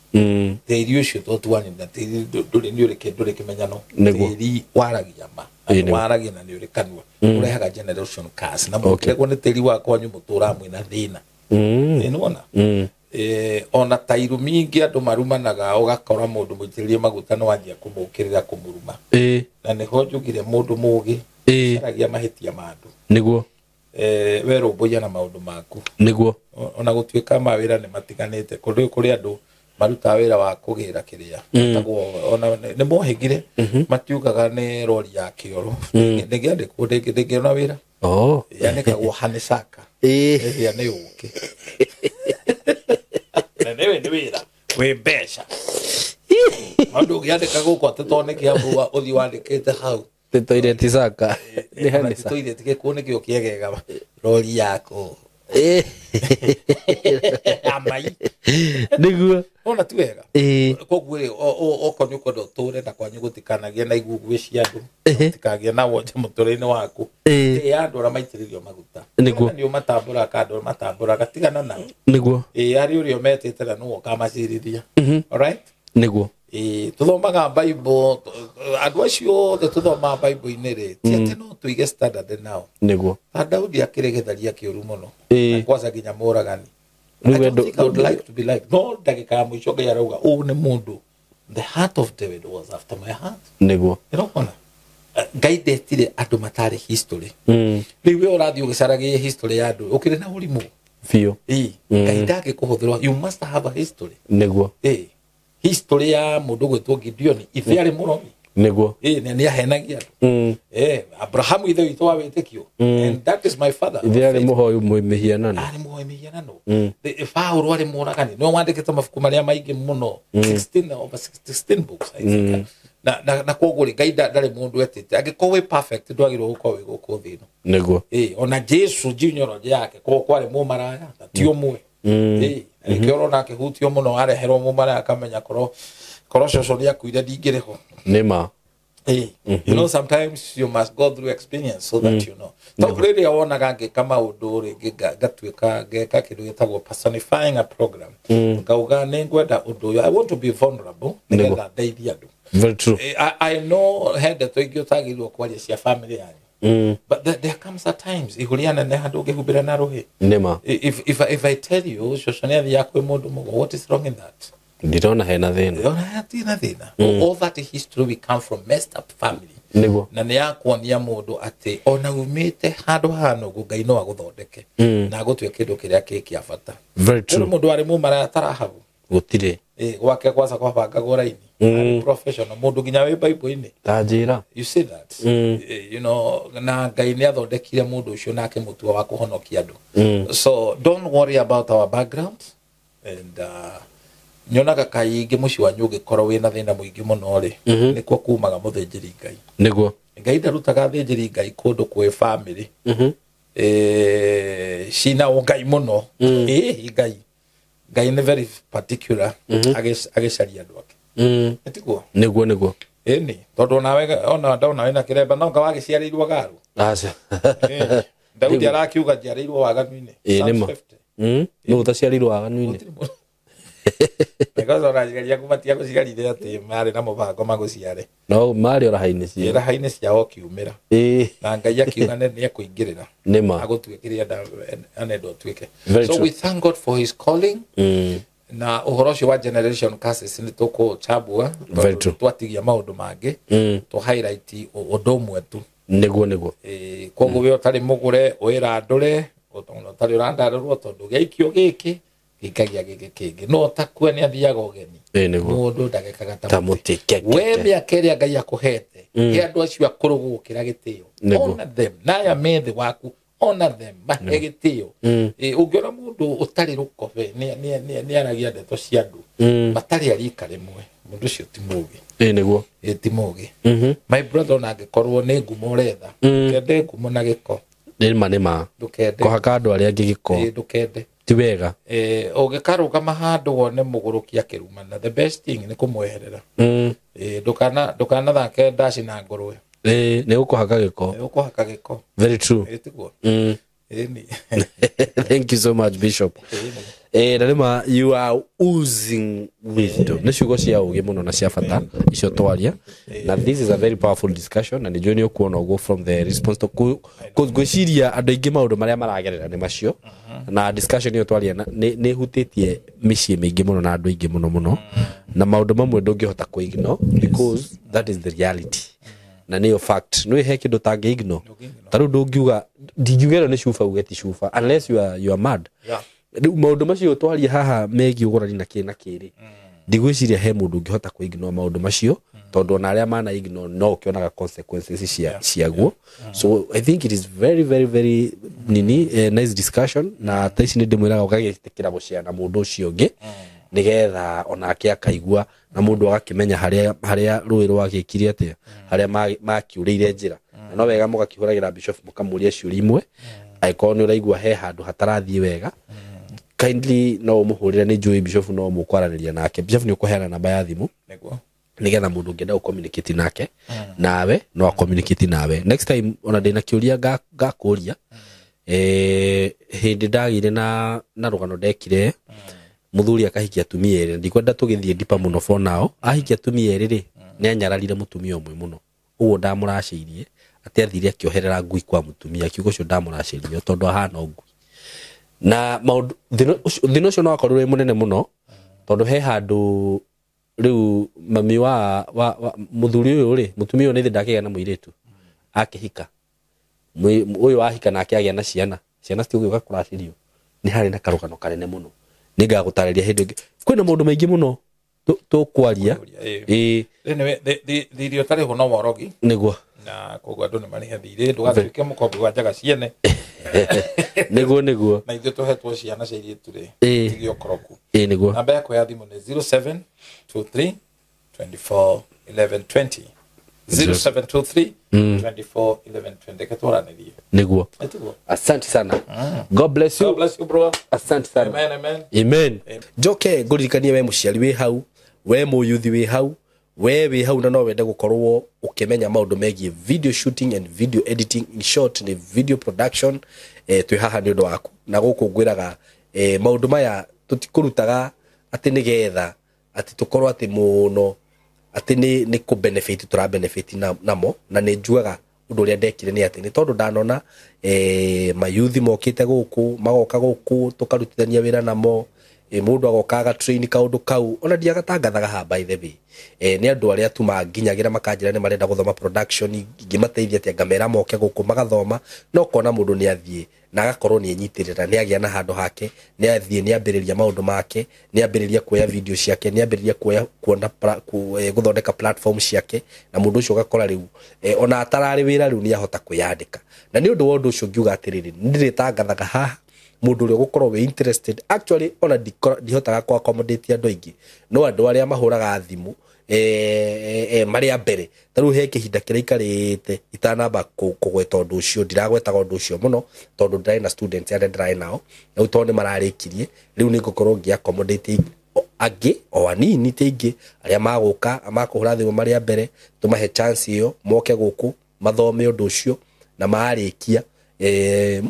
Tĩri ũcio tũtuanĩra tĩri ndũrĩ nĩ ũrĩ ndũrĩ kĩmenyano. Tĩri waragia ma. Waragia na nĩ ũrĩ kanua. Ũrehaga generation curse. Na mũngĩregwo nĩ tĩri wa kwanyu mũtũraga mwĩna thĩna. Nĩwona? Ona ta irumi ingĩ andũ marumanaga ũgakora mũndũ mũitĩrĩrie maguta nĩ wanjia kũmũkĩrĩra kũmũruma. Na nĩho njugire mũndũ mũgĩ caragia mahĩtia ma andũ. Nĩguo. We rũmbũiya na maũndũ maku. Nĩguo. Ona gũtuĩka mawĩra nĩ matiganĩte kũndũ kũrĩ andũ marutaga wĩra wa kũgĩra kĩrĩa ona nĩ mohĩgire matiugaga nĩ rori ya kĩoro ndĩngĩandĩkwo ndĩngĩona wĩra. Yanĩkagwo hanisaka. Ĩrĩa nĩ ũkĩ. Nĩ wĩra wĩ mbeca. Maũndũ ũngĩandĩka gũkũ atĩ tondũ nĩ Kĩambu ũthiĩ wandĩkĩte hau. Ti toilet saka nĩ Ona hanisa. ti toilet gĩkuũ nĩkĩo kĩegega rori yako. Amai. Nĩguo. Ona ti wega. Ĩĩ. Koguo rĩ, okorwo nĩ ũkwenda ũtũre na kwanyu gũtikanagie na iguguĩ cia andũ, gũtikagĩe na wonje mũtũrĩre-inĩ waku, tĩĩa andũ arĩa maitĩrĩirio maguta. Nĩguo. Nĩ ũmatambũraga andũ matambũraga, tigana nao. Nĩguo. Ĩĩ, harĩ ũrĩa ũmetĩte na nĩwe ũkamacirithia. Alright? Nĩguo. Ĩĩ, tuthomaga Bible, andũ acio othe tuthomaga Bible-inĩ rĩ, ti atĩ no tũige standard nao. Nĩguo. Ta Daudi akĩrĩ gĩtharia kĩũru mũno. Ĩĩ. Na kwanza nginya mũragani. Rĩu I don't andũ- think I would like to be like, no ndagĩka ya mũico Ngai arauga ũũ nĩ mũndũ, the heart of David was after my heart. Nĩguo. Ĩrokona Ngai ndetire andũ matarĩ history. Rĩu we ũrathiĩ ũgĩcaragia history ya andũ ũkĩrĩ na ũrimũ. Biũ. Ĩĩ, Ngai ndangĩkũhũthĩrwo, you must have a history. Nĩguo. Ĩĩ, history ya mũndũ gwĩtwo Gideon, ithe arĩ mũromi. Nĩguo. Ĩĩ, na nĩahenagia andũ. Abrahamu ithe witũ wa wĩtĩkio, and that is my father. Ithe arĩ mũhoi mĩhianano. Arĩ mũhoi mĩhianano. Paũlũ arĩ mũragani, nĩwe wandĩkĩte mabuku marĩa maingĩ mũno, 16 over 16 books, I think. Na koguo rĩ, Ngai ndarĩ mũndũ etĩte angĩkorwo wĩ perfect, ndwagĩrĩirwo gũkorwo wĩ gũkũ thĩ ĩno. Nĩguo. Ĩĩ, ona Jesu genealogy yake ko kwarĩ mũmaraya na ti ũmwe. Ĩĩ, nĩkĩo ũrona akĩhutio mũno areherwo mũmaraya akamenya korwo cũcũ nĩakuire ndingĩrĩ ho. Nĩ ma. Hey, you know, sometimes you must go through experience so that you know. Tondũ rĩrĩa wonaga ngĩka maũndũ rĩngĩ ngatuĩka ngeka kĩndũ gĩtagwo personifying a program, ngauga nĩ ngwenda ũndũ ũyũ, I want to be vulnerable nĩgetha ndeithie andũ. Very true. I know he ndeto ingĩ ũtagĩrĩirwo kwaria cia family yanyu, but there comes a times ihuria nene handũ ũngĩhumbĩra na rũhĩ. Nĩ ma. If I tell you cũcũ nĩ athiaga kwĩ mũndũ mũgo, what is wrong in that? Ndirona hena thĩna. Ona hatirĩ na thĩna. All that history, we come from messed up family. Nĩguo. Na nĩ yakuonia mũndũ atĩ ona umĩte handũ hahana ũguo, Ngai no agũthondeke na agũtue kĩndũ kĩrĩa kĩ kĩa bata. Very Rĩu true. mũndũ arĩ mũmaraya tarahabu. Gũtirĩ. Ĩ, gwake kwanza kwabangagwo raini. Arĩ professional mũndũ nginya wĩ Bible-inĩ. Ta njĩra. You see that? You know, na Ngai nĩ athondekire mũndũ ũcio na akĩmũtua wa kũhonokia andũ. So don't worry about our background. And nyonaga kaingĩ mũciĩ wanyu ũngĩkorwo wĩna thĩna mũingĩ mũno rĩ, nĩkuo kumaga mũthĩnjĩri Ngai. Nĩguo. Ngai ndarutaga athĩnjĩri Ngai kũndũ kwĩ family cina ũngai mũno. Ĩĩ, Ngai nĩ very particular agĩcaria andũ ake. Nĩtiguo? Nĩguo, nĩguo. Ĩni, tondũ onawe ona ndona wĩna kĩremba no nga wagĩciarĩirwo garu. Aca. Ĩĩ. Daudi arakiuga njiarĩirwo waganu-inĩ. Ĩĩ, nĩ ma. Psalms 50. Nũ ũtaciarĩirwo waganu-inĩ? Gũtirĩ mũndũ. Because ona aciari aku matiagũciarire atĩ marĩ na mũbango magũciare. No marĩ o raha-inĩ ciao. Raha-inĩ ciao kiumĩra. Ĩĩ. Na Ngai akiuga nĩ ekũingĩrĩra. Nĩ ma. Agũtue kĩrĩa anenda ũtuĩke. Very So true. we thank God for his calling. Na ũhoro ũcio wa generation curses nĩ tũkũchambua Very true. twatigia maũndũ mangĩ, tũ highlight ũndũ ũmwe tu. Nĩguo, nĩguo. Ĩĩ, koguo we ũtarĩ mũgũre wĩrandũre, ũtarĩ ũrandandũrwo tondũ gĩaikio gĩkĩ gĩikagia gĩkĩ kĩngĩ, no ũtakue nĩ athiaga ũgeni. Ĩĩ, nĩguo. Mũndũ ndagekaga Ta mũtĩ, ke, ke, we ke. mĩaka ĩrĩa Ngai akũhete, he andũ acio akũrũ gũgũkĩra gĩtĩo. Nĩguo. Honor them, na aya me thĩ waku, honor them, mahe gĩtĩo. Ĩĩ, ũngĩona mũndũ ũtarĩ rũkobe nĩ aragia ndeto cia andũ matarĩ a rika rĩmwe, mũndũ ũcio ti mũgĩ. Ĩĩ, nĩguo. Ĩĩ, ti mũgĩ. My brother, ona angĩkorwo nĩ ngumo ũretha, ndũkende ngumo na gĩko. Nĩ ma, nĩ ma. Ndũkende. Kũhaka andũ arĩa angĩ gĩko. Ĩĩ, ndũkende. Ti wega. Ũngĩkarũgama handũ wone mũgũrũki akĩrumana, the best thing nĩ kũmweherera. Ndũkanathake ndaci na ngũrwe. Ĩĩ, nĩ ũkũhaka gĩko. Nĩ ũkũhaka gĩko. Very true. Ĩĩ, tiguo? Ĩni. Thank you so much, Bishop. Na nĩma you are oozing wisdom. Nĩ ciugo cia ũgĩ mũno na cia bata icio twaria. Na this is a very powerful discussion na nĩ njũĩ nĩ ũkuona ũguo from the response to ngwĩciria andũ aingĩ maũndũ marĩa maragerera nĩ macio. Na discussion ĩyo twaria nĩ ĩhutĩtie mĩciĩ mĩingĩ mũno na andũ aingĩ mũno mũno. Na maũndũ mamwe ndũngĩhota kũ-ignore because that is the reality. Na nĩyo fact. Nĩ he kĩndũ ũtangĩ-ignore. Ta rĩu ndũngiuga, ndingiuga ĩno nĩ cuba uge ti cuba unless you are mad. Rĩu maũndũ macio twaria haha megiĩ ũgũrani na kĩ na kĩrĩ, ndigwĩciria he mũndũ ũngĩhota kũ-ignore maũndũ macio, tondũ ona arĩa mana ignore no ũkĩonaga consequences ciaguo. So I think it is very, very, very nini, nice discussion. Na thaa ici nĩ ndĩmwĩraga ũgagĩtĩkĩra gũshare na mũndũ ũcio ũngĩ. Nigetha onake akaigua na mundu agakimenya haria rui rwagikire atia, haria makiuriire njira. Na no wega mugakihuragira bishop mukamuria ciũria imwe, angĩkorwo nĩ ũraigua he handũ hatarathie wega, kindly no umuhurire. Nĩ njũĩ bishop no mũkwaranĩria nake. Bishop, nĩ ũkũheana namba ya thimũ Nĩguo. Nigetha mundu ũngĩenda gũcommunicate nake nawe no acommunicate nawe. Next time ona ndĩna kĩũria ngakũria. Hĩndĩ ndagĩire na rũgano ndekire, mũthuri akahikia atumia erĩ. Ndikwenda tũgĩthiĩ deeper mũno for now. Ahikia atumia erĩ rĩ, nĩ anyararire mũtumia ũmwe mũno ũguo ndamũracĩirie atĩ athire akĩoherera ngui kwa mũtumia, akiuga ũcio ndamũracĩirie tondũ ahana o ngui. Na maũndũ thĩna ũcio no wakorirwo wĩ mũnene mũno, tondũ he handũ rĩu mami wa mũthuri ũyũ rĩ, mũtumia ũyũ nĩ thĩ ndakĩgĩa na mũirĩtu, akĩhika ũyũ wahika nake agĩa na ciana, ciana citigũgĩũka kũracĩrio. Nĩ harĩ na karũgano kanene mũno, nĩ ngagũtarĩria hĩndĩ ĩngĩ. Kwĩna maũndũ maingĩ mũno tũkwaria. Ĩĩ. Anyway, thirĩ ũtarĩhwo no worogi. Nĩguo. Na koguo andũ nĩ marĩhe thirĩ, ndũgatuĩke mũkombi wa njaga ciene. Nĩguo. Na ithuĩ tũhetwo ciana cia airĩtu rĩ, tige ũkoroku. Ĩĩ, nĩguo. Namba yakwa ya thimũ nĩ 0723 24 11 20, 0723 24 11 20. Reke twaranĩrie. Nĩguo. Ĩtiguo. Asante sana, God bless you. God bless you, bro. Asante sana. Amen, amen. Amen. Njoke ngũririkanie we mũciari wĩ hau, we mũyuthi wĩ hau, we wĩ hau na no wende gũkorwo ũkĩmenya maũndũ megiĩ video shooting and video editing, in short nĩ video production, twĩ haha nĩ ũndũ waku. Na gũkũ ngwĩraga, maũndũ maya tũtikũrutaga atĩ nĩgetha atĩ tũkorwo atĩ mũno atĩ nĩ kũ benefit tũra benefit namo. Na nĩ njugaga ũndũ ũrĩa ndekire nĩ atĩ nĩ tondũ ndanona mayuthi mokĩte gũkũ, magoka gũkũ tũkarutithania wĩra namo, mũndũ agoka agatrain kaũndũ kau ona ndiagatangathaga haha, by the way. Nĩ andũ arĩa tu manginyagĩra makanjĩra nĩ marenda gũthoma production, ingĩmateithia atĩa, ngamera moke gũkũ magathoma. No kona mũndũ nĩ athiĩ na agakorwo nĩ enyitĩrĩra, nĩ agĩa na handũ hake, nĩ athiĩ nĩ ambĩrĩria maũndũ make, nĩ ambĩrĩria kuoya video ciake, nĩ ambĩrĩria kuoya kuona gũthondeka platform ciake, na mũndũ ũcio ũgakora rĩu ona atararĩ wĩra rĩu nĩ ahota kwĩyandĩka. Na nĩ ũndũ wa ũndũ ũcio ngiuga atĩrĩrĩ, nĩ ndĩrĩtangathaga haha mũndũ ũrĩa ũgũkorwo wĩ interested. Actually ona ndihotaga kũ accommodate andũ aingĩ, no andũ arĩa mahũraga thimũ marĩa mbere. Ta rĩu he kĩhinda kĩraikarĩte itanamba kũgweta ũndũ ũcio, ndiragwetaga ũndũ ũcio mũno tondũ ndĩrarĩ na students arĩa ndĩrarĩ nao. Rĩu tondũ nĩ mararĩkirie, rĩu nĩ ngũkorwo ngĩ accommodate angĩ o anini, ti aingĩ, arĩa magũka makũhũra thimũ marĩa mbere, tũmahe chance ĩyo moke gũkũ mathome ũndũ ũcio, na marĩkia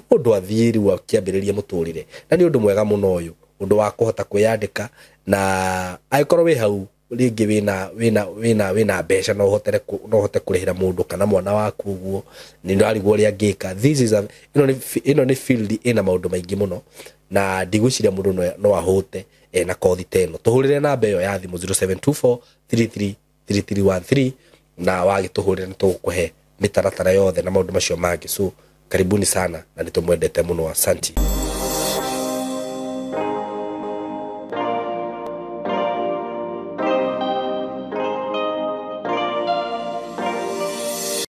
mũndũ athiĩ rĩu akĩambĩrĩria mũtũrĩre. Na nĩ ũndũ mwega mũno ũyũ, ũndũ wa kũhota kwĩyandĩka. Na angĩkorwo wĩ hau rĩngĩ wĩna mbeca, no ũhote kũrĩhĩra mũndũ kana mwana waku ũguo, nĩ ndĩrarigwo ũrĩa angĩka. This is a ĩno nĩ field ĩna maũndũ maingĩ mũno, na ndigwĩciria mũndũ no ahũte ena kothi ta ĩno. Tũhũrĩre namba ĩyo ya thimũ 0724 33 3313, na wagĩtũhũrĩra nĩ tũgũkũhe mĩtaratara yothe na maũndũ macio mangĩ. So karibuni sana na nĩ tũmwendete mũno, asanti.